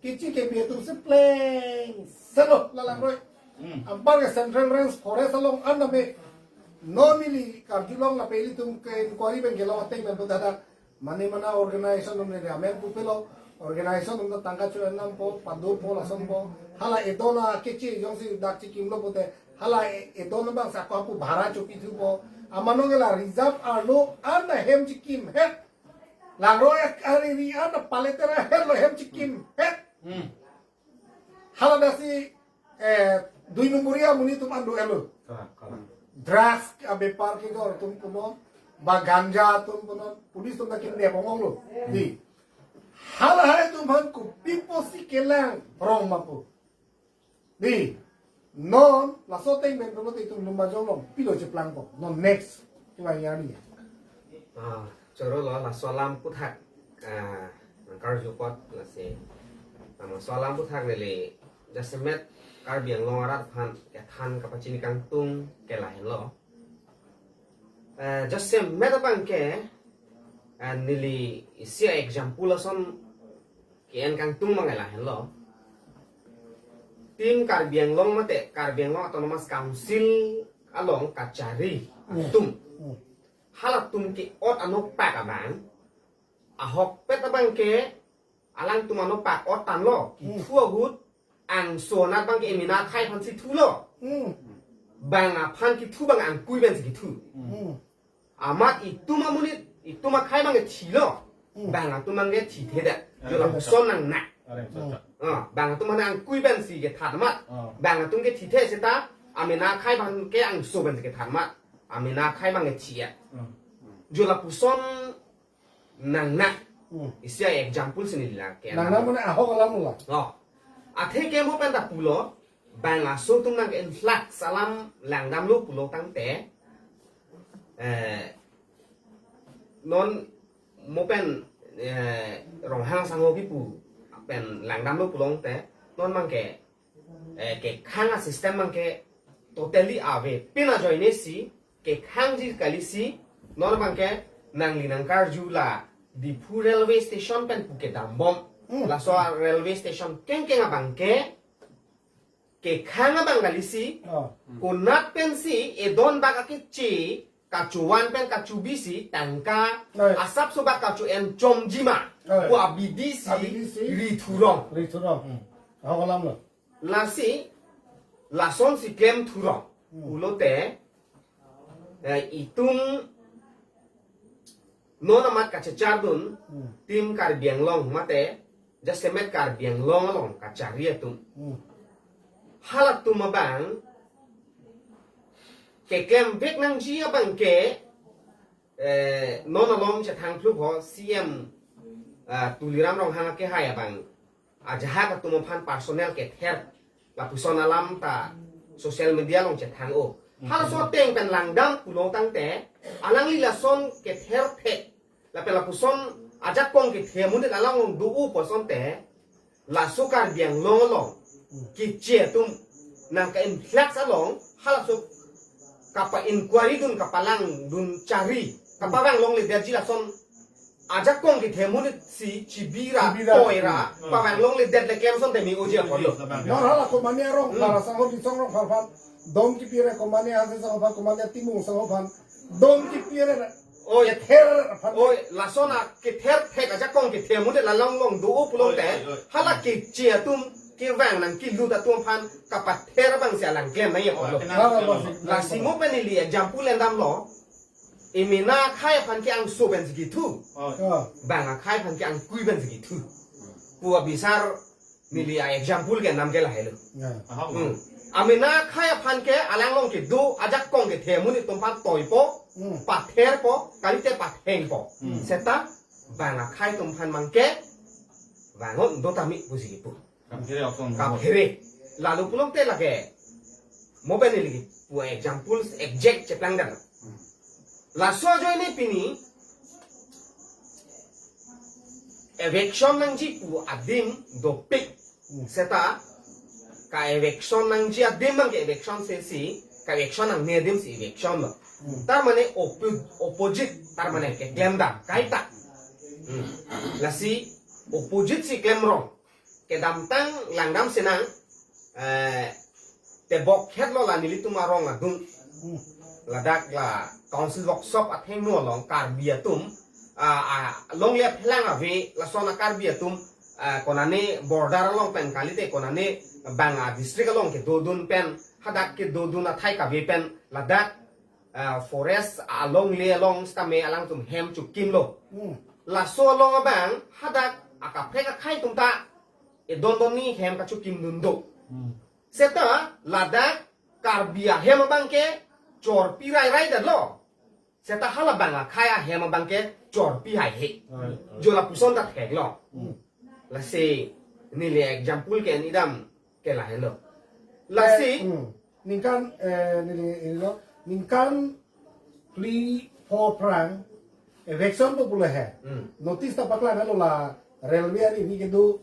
Kichi ke bi atum si pleng selo la langroi. Hmm. Anpar ke Central Range Forest along an name. Non neli karjulong lapen ilitum ke inquiry pen kelong ateng pen pu dada. Mane mana organization atum ne amen pupelo, organization atum tangka chuan nampo, padurpo lasonpo, hala edon akeche jongsi dak chikimlo pute, hala e-, edon abang sa ko pu bhara chopi thupo, amano ke la reserve arlo an ahem chikim het, langroi ari ri an paleter ahem lo hem chikim het. Hmm. Hala dasi, eh, dui nombori amonit atum an do-etlo. Kalang, kalang. Drugs abepar kejor atum punon, ba ganja atum punon, police atum ta kidnap onglo. Di. Hala hai atum aphan kopi pusi kelang rong ma pu. Di. Non, laso ateng pen pulote itum Lumbajong along pilo cheplangpo. Non next. Kelang ya ni. Ah, choro lo, laso alam aputhak, ah, nangkarju apot lasi. Laso alam aputhak neli jasemet Karbi Anglong arat aphan kethan kapachini kangtung ke lahenlo. Eh, jasemet abang ke, eh, neli isi example ason ke-en kangtung abang ke lahenlo. Team Karbi Anglong mate Karbi Anglong Autonomous Council along kachari Hmm. atum. Hmm. Halatum ke-ot anopak abang. Ahokpet abang ke alangtum anopak ot tanglo. Hmm. Kithu ahut angso anat abang ke emena akhei aphan si thulo. Hmm. Bang aphan kithu bang angkui pen si kithu. Hmm. Amat itum amonit, itum akhei abang ke thilo. Hmm. Bang atum abang ke thithedet. Areng Jo lapuson nang na. Areng Hmm. sota. Ah, bang atum abang angkui pen si kethan amat. Ah. Bang atum ke thithe seta, amena akhei abang ke angso pen si kethan amat. Amena akhei abang ke thi ya. Hmm. Jo lapuson nang na. Hmm. Isi example si neli la ke. Nang na mane ahok alam la. Oh. Athe ke mo pen ta pulo, bang laso atum nang ke influx alam langdamlo pulo tangte. Eh, non mo pen, eh, Ronghang sangho kipu pen langdamlo pulo tangte, non abang ke, eh, kekhang asystem abang ke totally ave. Pina ajoine si, kekhangji kali si, non abang ke nangli nangkarju la Diphu railway station pen pu kedambom. Hmm. Laso railway station kengkeng abang ke, kekhang abang kalisi, Oh. konat pensi edon bak akeche kachovan pen kachobi si tangka Right. asapso bak kacho-en chomji ma. Right. Pu abidi si Abidi si ri thurong. Ri thurong. Hmm. Ahok alam lo. Lasi, lasonsi klem thurong. Hmm. Pulote, eh, itum non amat kachechardun, Hmm. Team Karbi Anglong mate, jasemet Karbi Anglong along kachari atum. Hmm. Halatum abang, keklemvek nangji abang ke, eh, non alom chethang phlu ho C M, ah, Tuliram Ronghang akehai abang ajahak atum aphan personal kether lapuson alam ta social media along chethang o. Halaso ateng pen langdam pulo tangte, alangli lason kether thek lapen lapuson ajakong kethe amonit alang along do-o pu asonte, laso Karbi Anglong along keche atum nangka-influx along halaso kapa-inquiry dun, kapalangdun chari, kapavang longledetji lason ajakong kethe amonit si chibi ra, Chibi ra. poi ra, Hmm. pavang longledet le klem asonte me-oji apotlo. Hmm. Non hala Komane arong, Hmm. para sangho Dingsong Rongphar aphan, Dom Kipi re Komane Hanse sangho aphan, Komane Timung sangho aphan, Dom Kipi re Oi. kether aphan. Oi, lason akether thek ajakong kethe amonit alang along do-o pulote, Oi, oi, oi. hala keche atum kevang nangkelut atum aphan kapather abang si alang klem nangji apotlo. Oi, Hala abang si. Lasi mo pen neli example endamlo. Emena akhai aphan ke angso pensi kethu. Oi. Ah. Bang akhai aphan ke angkui pensi kethu. Pu abisar neli a-example ke nam ke lahelo. Ya. Aha, Hmm. Amena akhai aphan ke alang along kedo ajakong kethe amonit atum aphan toipo, Hmm. patherpo, kalite pathengpo. Hmm. Seta bang akhai atum aphan abang ke vangot do tame pusi kipu. Kaphere ason. Kaphere. Lalu pulote lake mo pen neli pu example exact cheplangdam. Laso ajoine pini eviction nangji pu adim dopik. Hmm. Seta ka-eviction nangji adim abang ke eviction sesi, ka-eviction nangne adim si eviction lo. Hmm. Tar mane oppo-, opposite, tar mane keklemdam kaita. Hmm. Lasi opposite si klemrong. Kedamtang langdam sinang, eh, tebok khet lo la nelitum arong adung. Hmm. Ladak la council workshop athengno along Karbi atum, ah, ah, longle aphelang ave, lason a-Karbi atum, ah, konane border along pen kalite konane bang a-district along kedodun pen, hadak kedodun athai kave pen, ladak, ah, forest alongle along sitame alangtum hem chokimlo. Hmm. Laso along abang hadak akaprek akhai atum ta edon donni hem kachokimdun do. Hmm. Seta ladak Karbi ahem abang ke chorpi rairai detlo. Seta hala bang akhai ahem abang ke chorpi haihe. Right, right. Jo lapuson ta theklo. Hmm. Lasi neli example ke nidam ke lahelo. Lasi Eh, hmm. Ningkan, eh, neli, neli lo. Ningkan phli pho aphrang eviction do pulo he. Hmm. Notice ta paklang helo la railway ari ni kedo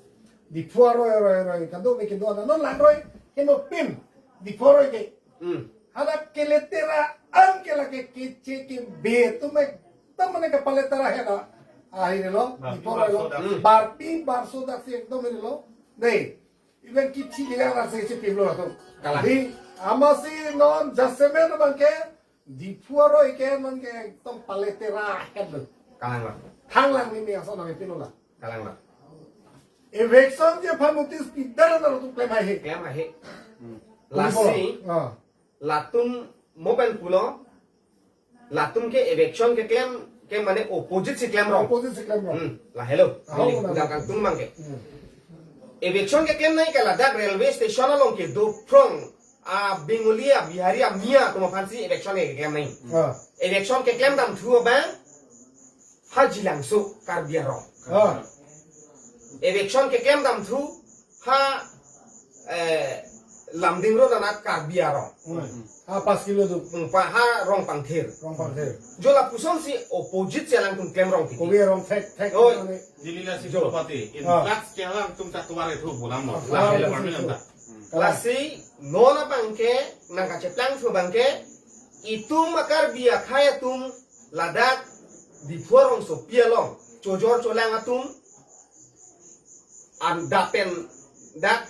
Diphu aroi aroi aroi kadokave kedo ana non langroi heno pin Diphu aroi ke. Hmm. Hana keletera an ke lake keche kebe atum ek ta mane kapaletera hena. Ahirlo Barpi Diphu aroi lo. Barso dak. Hmm. Barpi Barso dak si ekdom helo. Dei. Even kithi kelang nang si si pimlo atum. Kalang. Di amatsi non jasemet abang ke Diphu aroi ke non ke ekdom paletera kan lo. Kalang lo. Thanglang ni ni aso nang pinola. Kalang lo. Eviction je aphan notice pidar na lo tu klem haihe. Klem haihe. Hmm. Lasi. Ah. Latum mo pen pulo, latum ke eviction keklem ke mane opposite si klemrong. Opposite si klemrong. Hmm, lahelo. Ah, neli oh, pudak na. Kangtung abang ke. Hmm. Eviction keklem nangji ke ladak railway station along kedo phrong a Bengali a Bihari a Miya atum aphansi eviction keklem nangji. Ah. Eviction keklemdamthu abang ha Jilangso Karbi arong. Ah. Eviction keklemdamthu ha, eh, Lumding Road anat Karbi arong. Hmm. Ha pas kilo tu. Hmm, pa ha Rongpangthir. Rongpangthir. Jo lapusonsi opposite si alangtum klemrong titi. Kobe arong thek, thek. Oi. Mane. Neli lasi Jo. Pati. In Ah. Floods ke alangtum ta tuar itu bulan mo. Ah, Lah, floods itu. Permanent ta. Lasi non abang ke nangkacheplangthu abang ke itum a-Karbi akhai atum ladak Diphu arongsopi along chojor cholang atum an dapen dak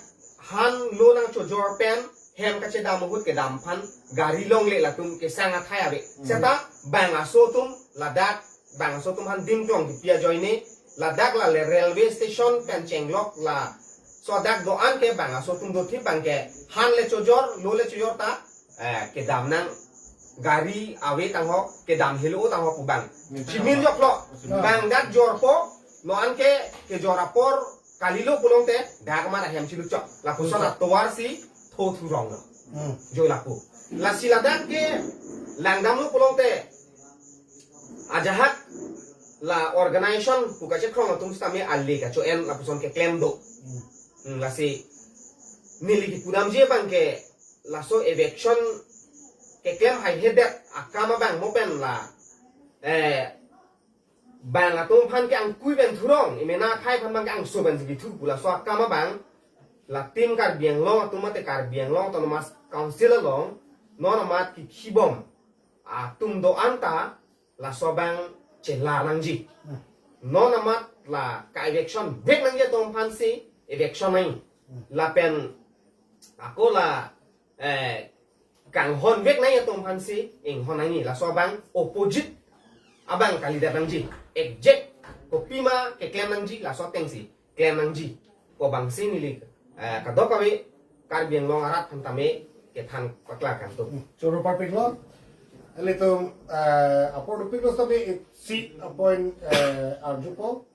han lo nangchojor pen hem kachedam ahut kedam aphan gari longle latum kesang athai ave. Hmm. Seta bang aso atum ladak bang aso atum han dim klong kipi ajoine ladak la le railway station pen chenglok laso adak do-an ke bang aso atum dothip abang ke han le chojor lo le chojor ta eh, kedam nang gari ave tangho kedam helo tangho pu abang. Chimil joklo. Bang dak jorpo non ke kejor apor kalilo pulote dak mara hem chilu chok. Lapuson atovar si tho thurong lo. Hmm. Joi lapu. Lasi ladak ke langdamlo pulote ajahak la organization pu kachekrong atum sitame ale kacho-en lapuson keklem do. Hmm. Hmm, lasi neli kipudamji abang ke laso eviction keklem haihedet akam abang mo pen la eh bang atum aphan ke angkui pen thurong, emena akhei aphan abang ke angso pen si kithu pu laso akam abang la tim Karbi Anglong atum mate Karbi Anglong Autonomous Council along non amat kikhibom atum do-an ta laso abang chelar nangji. Hmm. Non amat la ka eviction vek nangji atum aphan si eviction nang. Hmm. Lapen ako la eh, kanghon vek nangji atum aphan si inghon nangji, laso abang opposite abang kalidet nangji. Exact kopima keklem nangji laso ateng si klem nangji pu abang si neli eh, kadokave Karbi Anglong arat aphan tame kethan paklar kangtung. Choro parpiklo. Ilitum eh, apor dopiklo sabi si apoint eh, arjupo.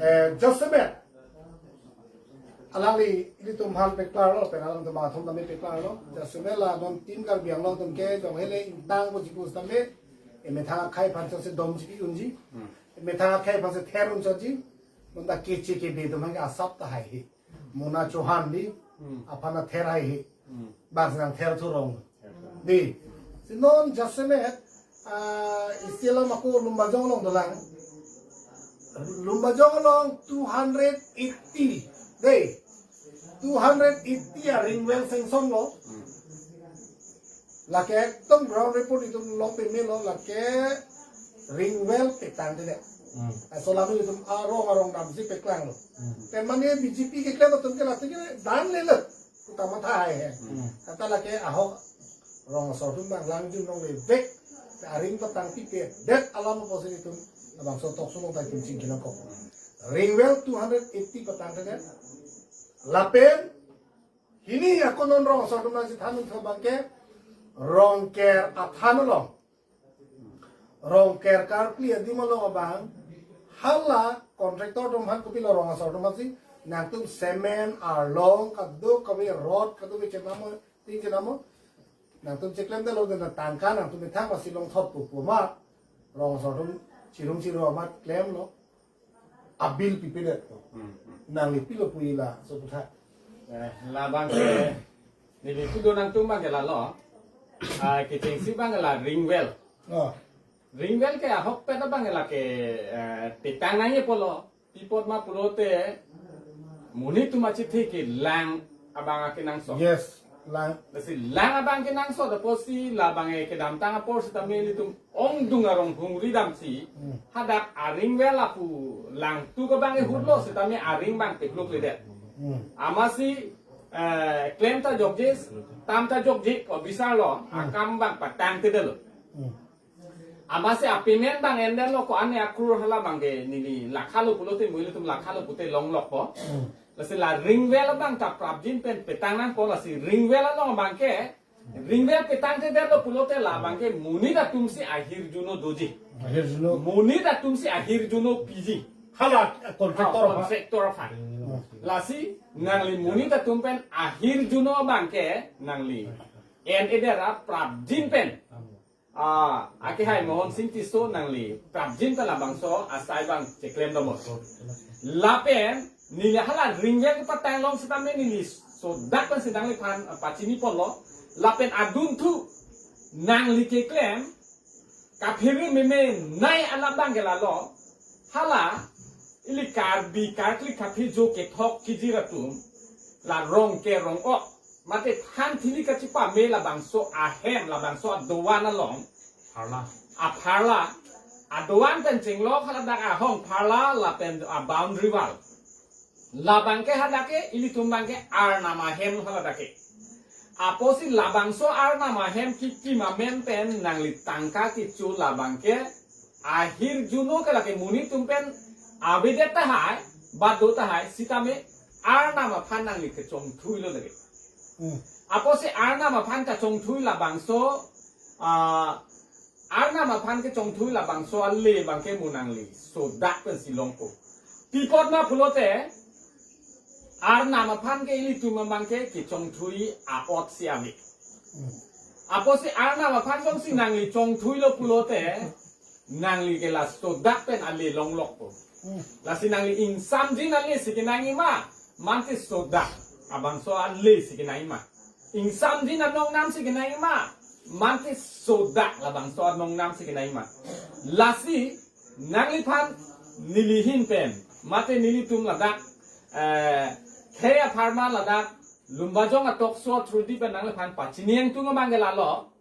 Eh, jasemet alangli ilitum aphan peklarlo, pen alangtum athom tame peklarlo. Jasemet la non tim Karbi Anglong atum ke jong hele ingtang ko jikus tame emethang akhei aphan si dom jipi unji. Hmm. Emethang akhei aphan si ther un chaji. Non ta keche kebe atum aphan ke asap ta haihe. Mona chohan di, hmm, aphan ather haihe. Hmm. Bang si nangther thurong. Ther thurong. Di. Si non jasemet, ah, isi alam ako Lumbajong along dolang. Lumbajong along two hundred eighty. Dei. Two hundred eighty a ring well sanction lo. Hmm. Lake ekdom ground report itum lo pemelo, lake ring well petangtedet. Hmm. Laso alam itum arong arong damsi peklanglo. Hmm. Te mane B J P keklem atum ke lati ke dan lele. Kutama thai he. Hmm. Kata lake ahok rong asor atum bang langjun longle vek. A ring petangpipedet alam apotsi itum labangso talk show along ta itum chingki nangkok. Ring well two hundred eighty petangtedet. Lapen hini ako non rong asor atum nangsi than un abang ke Rongker athan along. Rongker karkli adim along abang hala contractor atum aphan kopilo rong asor atum aphan si nangtum cement arlong kadokave rod kadokave chenam mo tin chenam mo nangtum cheklemdetlo, den tangka nangtum methang pasi longthot pu pu ma rong asor atum chirung chiru amat klemlo. Abil pipedet. Hmm, hmm. Nangli pilo pu ila so putha. Eh, labang ke neli pudo nangtum abang ke lalo. Ah, kechengsi abang la ring well. Oh. Ring well ke ahokpet abang lake eh, petang nangji pulo. Pi apot ma pulote monit atum achethe ke lang abang akenangsot. Yes, lang. Lasi lang abang kenangsot apotsi labang ke kedamtang apor sitame ilitum ongdung arong hungri damsi. Hmm. Hadak a ring well apu langtuk abang ke hurlo sitame a ring abang peklukledet. Hmm. Amatsi eh, klem ta jokje, tam ta jokje, ko bisarlo, hmm, akam abang patangtedetlo. Hmm. Amatsi a payment abang endetlo ko-an akrur hala abang ke neli lakhalo pulote mo ilitum lakhalo pute longlokpo. Hmm. Lasi la ring well abang ta prapjin pen petang nangpo lasi ring well along abang ke ring well petangtedetlo pulote labang ke monit atum si ahirjuno doji. Ahirjuno. Monit atum si ahirjuno piji. Hala contractor Ah, apa? Contractor apa? Hmm. Lasi nangli monit atum pen ahirjuno abang ke nangli en-edet ra prapjin pen. Ah, akehai Mohon Sing Tisso nangli prapjin pen labangso asai abang cheklem domo. Lapen neli hala ring well kepatang along sitame neli sodak pen si nangliphan pachini ponlo. Lapen adunthu nangli keklem kaphere meme nai alam abang ke lalo. Hala ili Karbi karkli kaphejo kethok kijir atum la Rongker rong-ok mate than thili kachipame labangso ahem labangso adovan along. Pharla. Apharla. Adovan pen chenglok hala dak ahong pharla lapen a boundary wall. Labangke hadak ke, ilitum abangke Arnam ahem haladak ke. Apotsi labangso Arnam ahem kekim amen pen nangli tangka kecho labangke ahirjuno ke lake monit atum pen avedet tahai, ba do tahai, sitame Arnam aphan nangli kechongthuilo lake. Hmm. Apotsi Arnam aphan kachongthui labangso, ah, Arnam aphan kechongthui labangso ale abangke mo nangli sodak pensi longpo. Pi apot ma pulote, Arnam aphan ke ilitum abangke kechongthui apotsi ave. Apotsi Arnam aphan jongsi nangli chongthuilo pulote, nangli ke la sodak pen ale longlokpo. Lasi nangli ingsamjin ale si kenangji ma, mate sodak abangso ale si kenangji ma. Ingsamjin anongnam si kenangji ma, mate sodak labangso anongnam si kenangji ma. Lasi nangliphan neli ahin pen, mate nelitum ladak, eh, khei apharman ladak, Lumbajong a-talk show through di pen nangliphan pachini ingtung abangke lalo,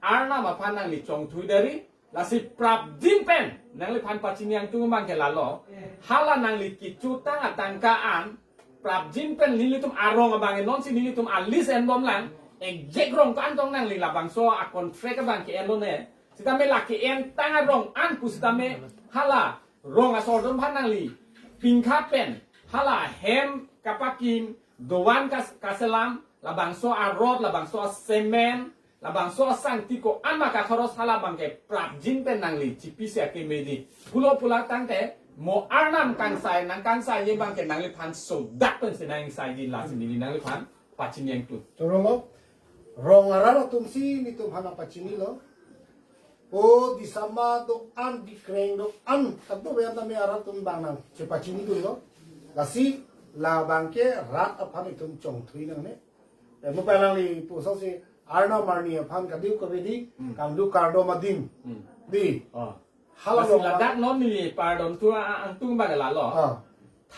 Arnam aphan nangli chongthui dari, lasi prapjin pen nangliphan pachini ingtung abangke lalo, hala nangli kechotang atangka an, prapjin pen nelitum arong abangke nonsi nelitum a-list enbomlang, exact rong ko-an tong nangli labangso a-contract abangke enlone, sitame lake entang arong an pusitame hala rong asordom aphan nangli pingkha pen, hala hem kapakim, dovan kas-, kaselam, labangso a-rod, labangso a-cement, labangso asangti ko-an ma kakhoros hala abangke prapjin pen nangli chipisi akeme di. Pulo pulo tangte mo Arnam kangsai, nangkangsaiji abangke nangliphan sodak pensi nangkangsaiji, lasi neli nangliphan pachini ingtung. Chorolo, rong arat atumsi nelitum aphan pachinilo. O Disama do-an, Dikreng do-an, kadokave an tame arat atum abang nangchepachinidunlo. Lasi labangke rat aphan itum chongthui nangne. Eh, mo pen nangli puson si Arnam arni aphan kadiu kavedi, Hmm. kangduk kardom adim. Hmm. Di. Oh. Hala Lasi long ladak non neli pardon tu a-, angtung abang lalo. Ah.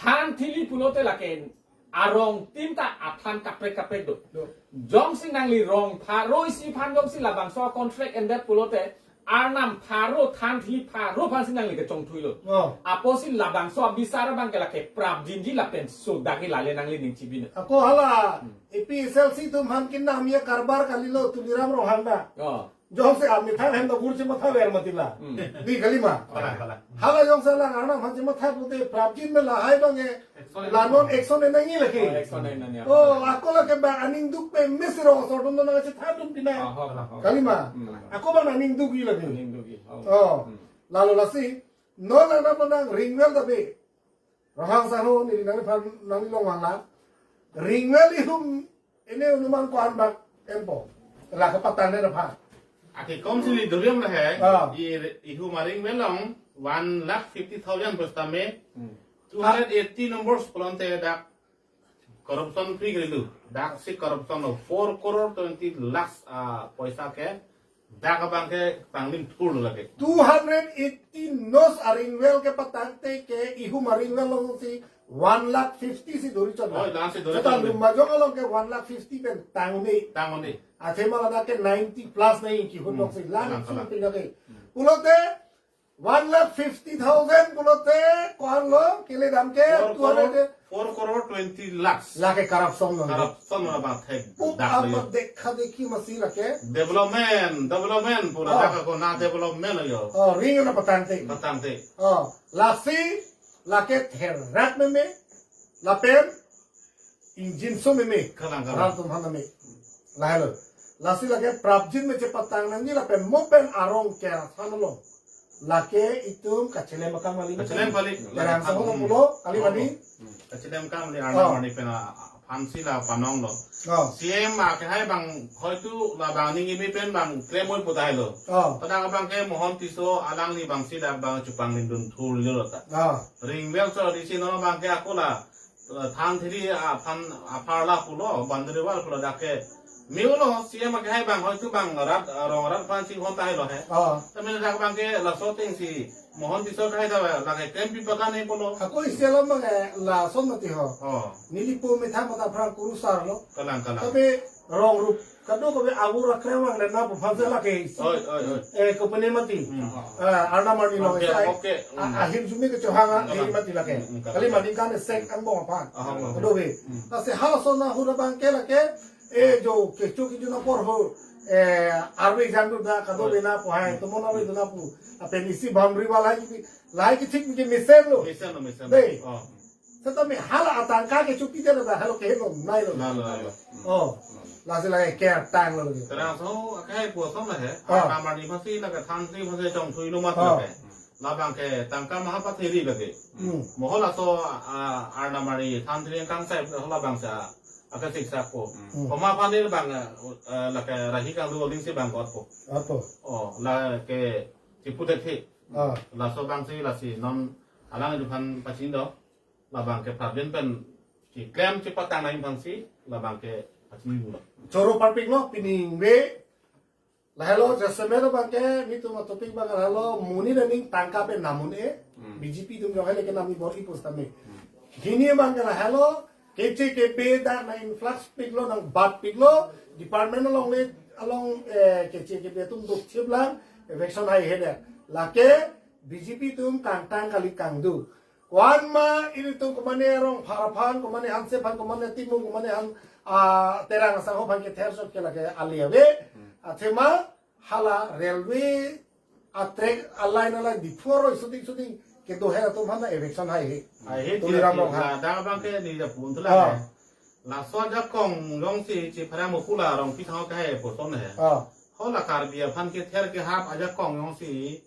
Than thili pulote lake arong tin ta athan kaprek kaprek do. Do. Jongsi nangli rong pharo isi aphan jongsi labangso contract endet pulote Arnam pharo than thili pharo aphansi nangli kechongthuilo. Oh. Apotsi labangso abisar abangke lake prapjinji lapen sodak ke lale nangli ning chibin. Ako hala Hmm. A P H L C atum aphan kinam ya karbar kalilo Tuliram Ronghang ta. Oh. Jongsi amethang hem ta gur chemathaver mati la. Hmm. Di kalima. Kalang, kalang. Hala jongsi la Arnam aphan chematha pute prapjin me lahai abangke Action la non action enangji lake. Oh, action enangji. Oh, ako lake bang aning duk pemesi rong asordom non nangchethadun pina. Ah, ho, ho, ho. Kalima. Hmm. Ako bang aning dukji lake. Aning dukji. Oh. Oh. Hmm. Lalo lasi, non nang nang nang ring well ta be. Ronghang sangho neli nangliphan nangli longvanglang. Ring well ihum ini anuman ko-an bak enpo. La kepatangdet aphan. Ake kom sili duriam la he. Ah. I, ihum a-ring well along one lakh fifty thousand pusitame. Hmm. Two hundred eighty numbers pulote dak corruption free kalilu. Daksi corruption lo four crore twenty lakhs, ah, poisa ke. Dak abangke panglim thur lo lake. Two hundred eighty nos a-ring well kepatangte ke ihum a-ring well alongsi one lakh fifty si dori chot. Oh, la si dori chot. Seta Lumbajong along ke one lakh fifty pen tang un-e. Tang un-e. Athema ladak ke ninety plus nai kihun Hmm. longsi lang Kalang, kalang. Pin lake. Hmm. Pulote one lakh fifty thousand pulote ko-an lo kele dam ke Four two hundred crore, four crore twenty lakhs. Lake corruption lo. Corruption lo abang thek. Pup dak apa lo. Dekha dekhi masi lake. Development, development pura Oh. dak ko na development lo yo. Oh, ring na patangte. Patangte. Oh, lasi lake therak meme lapen ingjinso meme. Kalang, kalang. Rat atum aphan meme. Lahelo. Lasi lake prapjin me chepatang nangji lapen mo pen arong ke asan lo. Lake itum kachelem akam kali. Kachelem kali. Terang sama Hmm. pulo kali Oh. mani. Hmm. Kachelem akam kali Oh. Arnam arni pen aphansi la panong lo. Oh. C M akehai abang hoitu labang ning imi pen abang klemoi putai lo. Oh. Padang abangke Mohon Tisso alangli abangsi la abang chepanglimdun thur lo ta. Oh. Ring well so di si non abangke ako la Than thiri aphan aphar la pulo, boundary wall pulo dak ke. Miulo, C M akehai abang, hoitu abang rat, rong rat aphan chinghon tahai lo he. Ah. Tame dak abangke laso atengsi Mohon Tisso akehai ta lake klempi pakan he pulo. Ako isi alam abang, eh, lason mati ho. Oh. Neli po methang mata phra kurusar lo. Kalang, kalang. Tapi Rong rup kadokave agur akreng vangdet na pu aphan si lake. Oi, oi, oi. Eh, company mati. Hmm. Eh, arnam arni along Okay, isi ai. Okay. A- Hmm. Ahir arjume kechohang Hmm. ahir mati lake. Hmm, hmm. Kali maning kan sek angbong aphan. Ah, ah, ah. Kadokave. Hmm. Lasi halaso ahut abang ke lake, eh, jo kecho kejun apor ho, eh, arve jang do da kadokave Hmm. na pu hai. Hmm. Tomon arve do na pu. Lapen isi boundary wall hai ki, lahai kethik ke mesen lo. Mesen lo, mesen lo. Dei. Oh. Setame hala atangka kecho pidet da halo ke lo, nai lo. Nai lo, nai lo. Oh. Lasi lake ke tang lo. Terang so, akai pu ason la he. Ah. Arnam arni aphan si lake thantri aphan si chongthui lo mat Ah. lake. Labang ke tangka maha pathiri lake. Hmm. Mo halaso, ah, arnam arni thantri kangsai labang sa. Aka siksa ko. Hmm. Komat aphan ni bang, eh, lake rahi kangdu oling si bang kot ko. Ato. Oh, lake chipu det he. Ah. Laso abang si lasi non alangliphan pachini do. Labang ke prabin pen keklem chepatang nangji aphan si labang ke pachini dun lo. Choro parpik lo, pining ve. Lahelo jasemet abang ke, netum atopic abang lahelo, monit aning tangka pen nam un-e, Hmm. B J P atum jong hele ke nam ni bor-i pusitame. Hmm. Hini abang ke lahelo, keche kebe dak nang influx pik lo, nang bat pik lo, department along le, along, eh, keche kebe atum duk chip lang, eviction hai he de. Lake, B J P atum kangtang kali kangdu. Ko-an ma ilitum komane Rongphar aphan, komane Hanse aphan, komane Timung, komane Han, ah, Terang asangho aphan kether chot ke lake ali ave. Hmm. Athema hala railway a track a line a line Diphu aroi shooting shooting kedo he atum aphan eviction hai he. Hai he Tuliram Ronghang. Ladak abang ke ni ja pun tu Oh. la. Laso ajakong jongsi chipharang mukula rong pi thang ke hai puson he. Oh. Ho la Karbi aphan kether kehap ajakong jongsi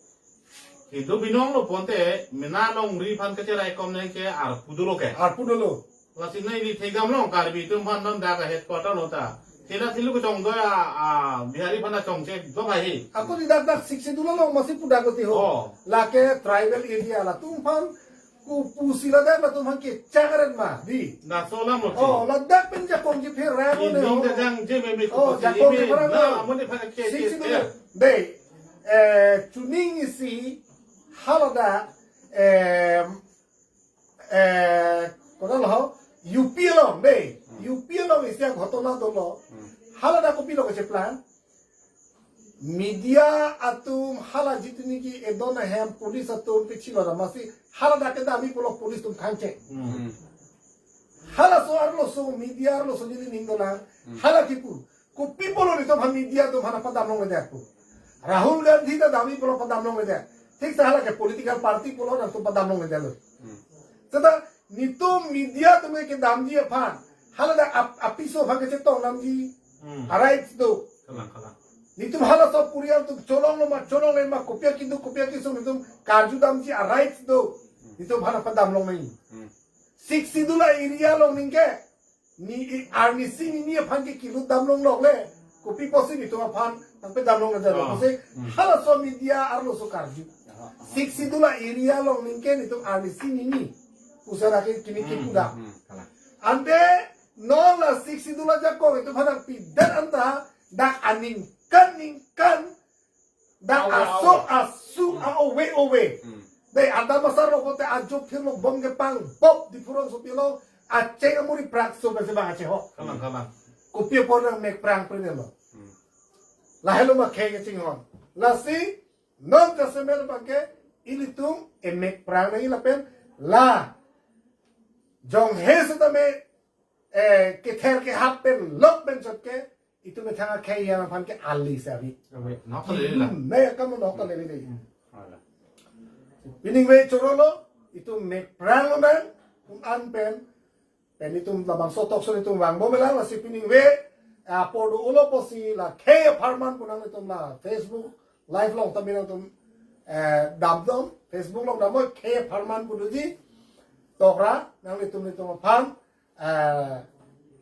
kedo binong lo ponte mena longri aphan kecherai kom nang ke arpu dolo ke. Arpu dolo. Lasi nai ni thegam long Karbi atum aphan non dak headquarter lo ta. Thela thilu kechong do ya, ah, Bihari aphan chongche do bhai hi. Ako ni dak dak Sixth Schedule along masi pu dak koti ho. Oh. Lake tribal area latum aphan ku pusi ladak latum aphan kechak aren ma, dei. Laso alam lo. Oh, ladak pen jakong ji pherang Ini ne ho. Dak jang je me me Oh, kusi jakong ji imi pherang na ne. Amoni aphan ke Sixth ke Schedule. Dei. Eh, chuning isi haladak, eh, eh, kona lo, U P along, dei. Hmm. U P along isi aghotona dolo. Hmm. Haladak kopilo kacheplang. Media atum hala jitini ke edon ahem police atum pichilo da masi haladak ke dam-i pulo police atum khangcheng. Hmm. Halaso arloso media arloso jili ning dolang. Hmm. Hala kipu. Kopi pulo netum aphan media atum aphan padam longledet pu. Rahul Gandhi ta dam-i pulo padam longledet. Thik sa hala ke political party pulo nangtum padam longledet lo. Hmm. Seta netum media atum ke damji aphan. Haladak ap-, apiso aphan kechetong damji. Hmm. A rights do. Kalang, kalang. Netum halaso purial atum cholong lo ma, cholongle ma, kopi akedo, kopi akesung netum karju damji a rights do. Netum aphan padam longnang. Hmm. Sixth Schedule area along ningke. Ni i arnisi nini aphan ke kilut dam longlok le. Kopi pusi netum aphan nangpedam longledet lo. Ah. Pusi Hmm. halaso media arloso karju. Ah, ah. Sixth Schedule area along ningke netum arnisi nini. Pusi ra ke kini Hmm, kipu da. Hmm, hmm. Kalang. Ante non la Sixth Schedule ajakong netum aphan pidet anta dak aningkan ningkan dak Awe, aso awe. asu Hmm. a ove ove. Hmm. Dei, adam asar lo kote ajo phir lo bom kepang bop Diphu rongsopi along acheng amuri prak so besi bang ache ho. Kalang, kalang. Kopi apor nangmek prang prinelo. Hmm. Lahelo ma khei kachinghon. Lasi non jasemet abang ke ilitum emek prang nangji lapen la jong he setame, eh, kether kehap pen lok pen chot ke itum methang akhei yang aphan ke ali sabi. Abe, nok kali la. Hmm, ne kam nok kali ni. Hmm. Ala. Pining ve choro lo, itum mek prang lo nang, kum an pen, pen itum labangso talk show itum vang bom lang, lasi pining ve, apor do ulo pusi la khei apharman pu nangtum la Facebook live along tame nangtum, eh, damdom, Facebook along damdom, khei apharman pu doji, tokra, nanglitum netum aphan, eh,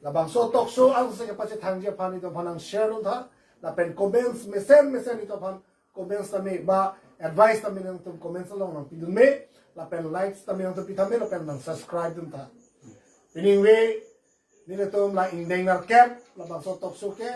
labangso talk show, ang se kepachethangji aphan itum aphan nang share dun tha, lapen comments mesen mesen itum aphan comments tame ba advice tame nangtum comments along nangpidun me, lapen likes tame nangtum pitha me, lapen nang subscribe dun tha. Pining ve, nelitum la ingdeng nerkep, labangso talk show ke,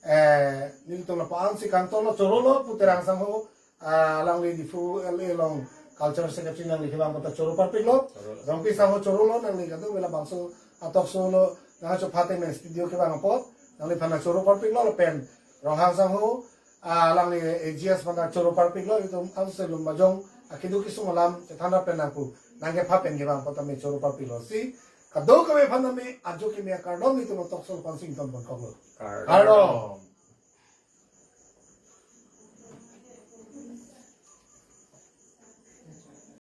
eh, nelitum lapu-an si kangton lo choro lo, pu Terang sangho, ah, alangli Diphu L A along culture secretary nangli kevang kota choro parpik lo. Choro lo. Rongpi sangho choro lo, nangli kadokave labangso a talk show lo, nang chopha tame studio kevang apot. nangliphan nangchoro parpiklo lapen Ronghang sangho, ah, alangli A G S aphan nangchoro parpiklo, itum Anse Lumbajong akeduk kesung alam chethan ra pen nangpu nangkepha pen kevang apot tame choro parpiklo si kadokave aphan tame ajo kimi akardom itum Talk Show pangsing ton pon koklo. Kardom. Kardom.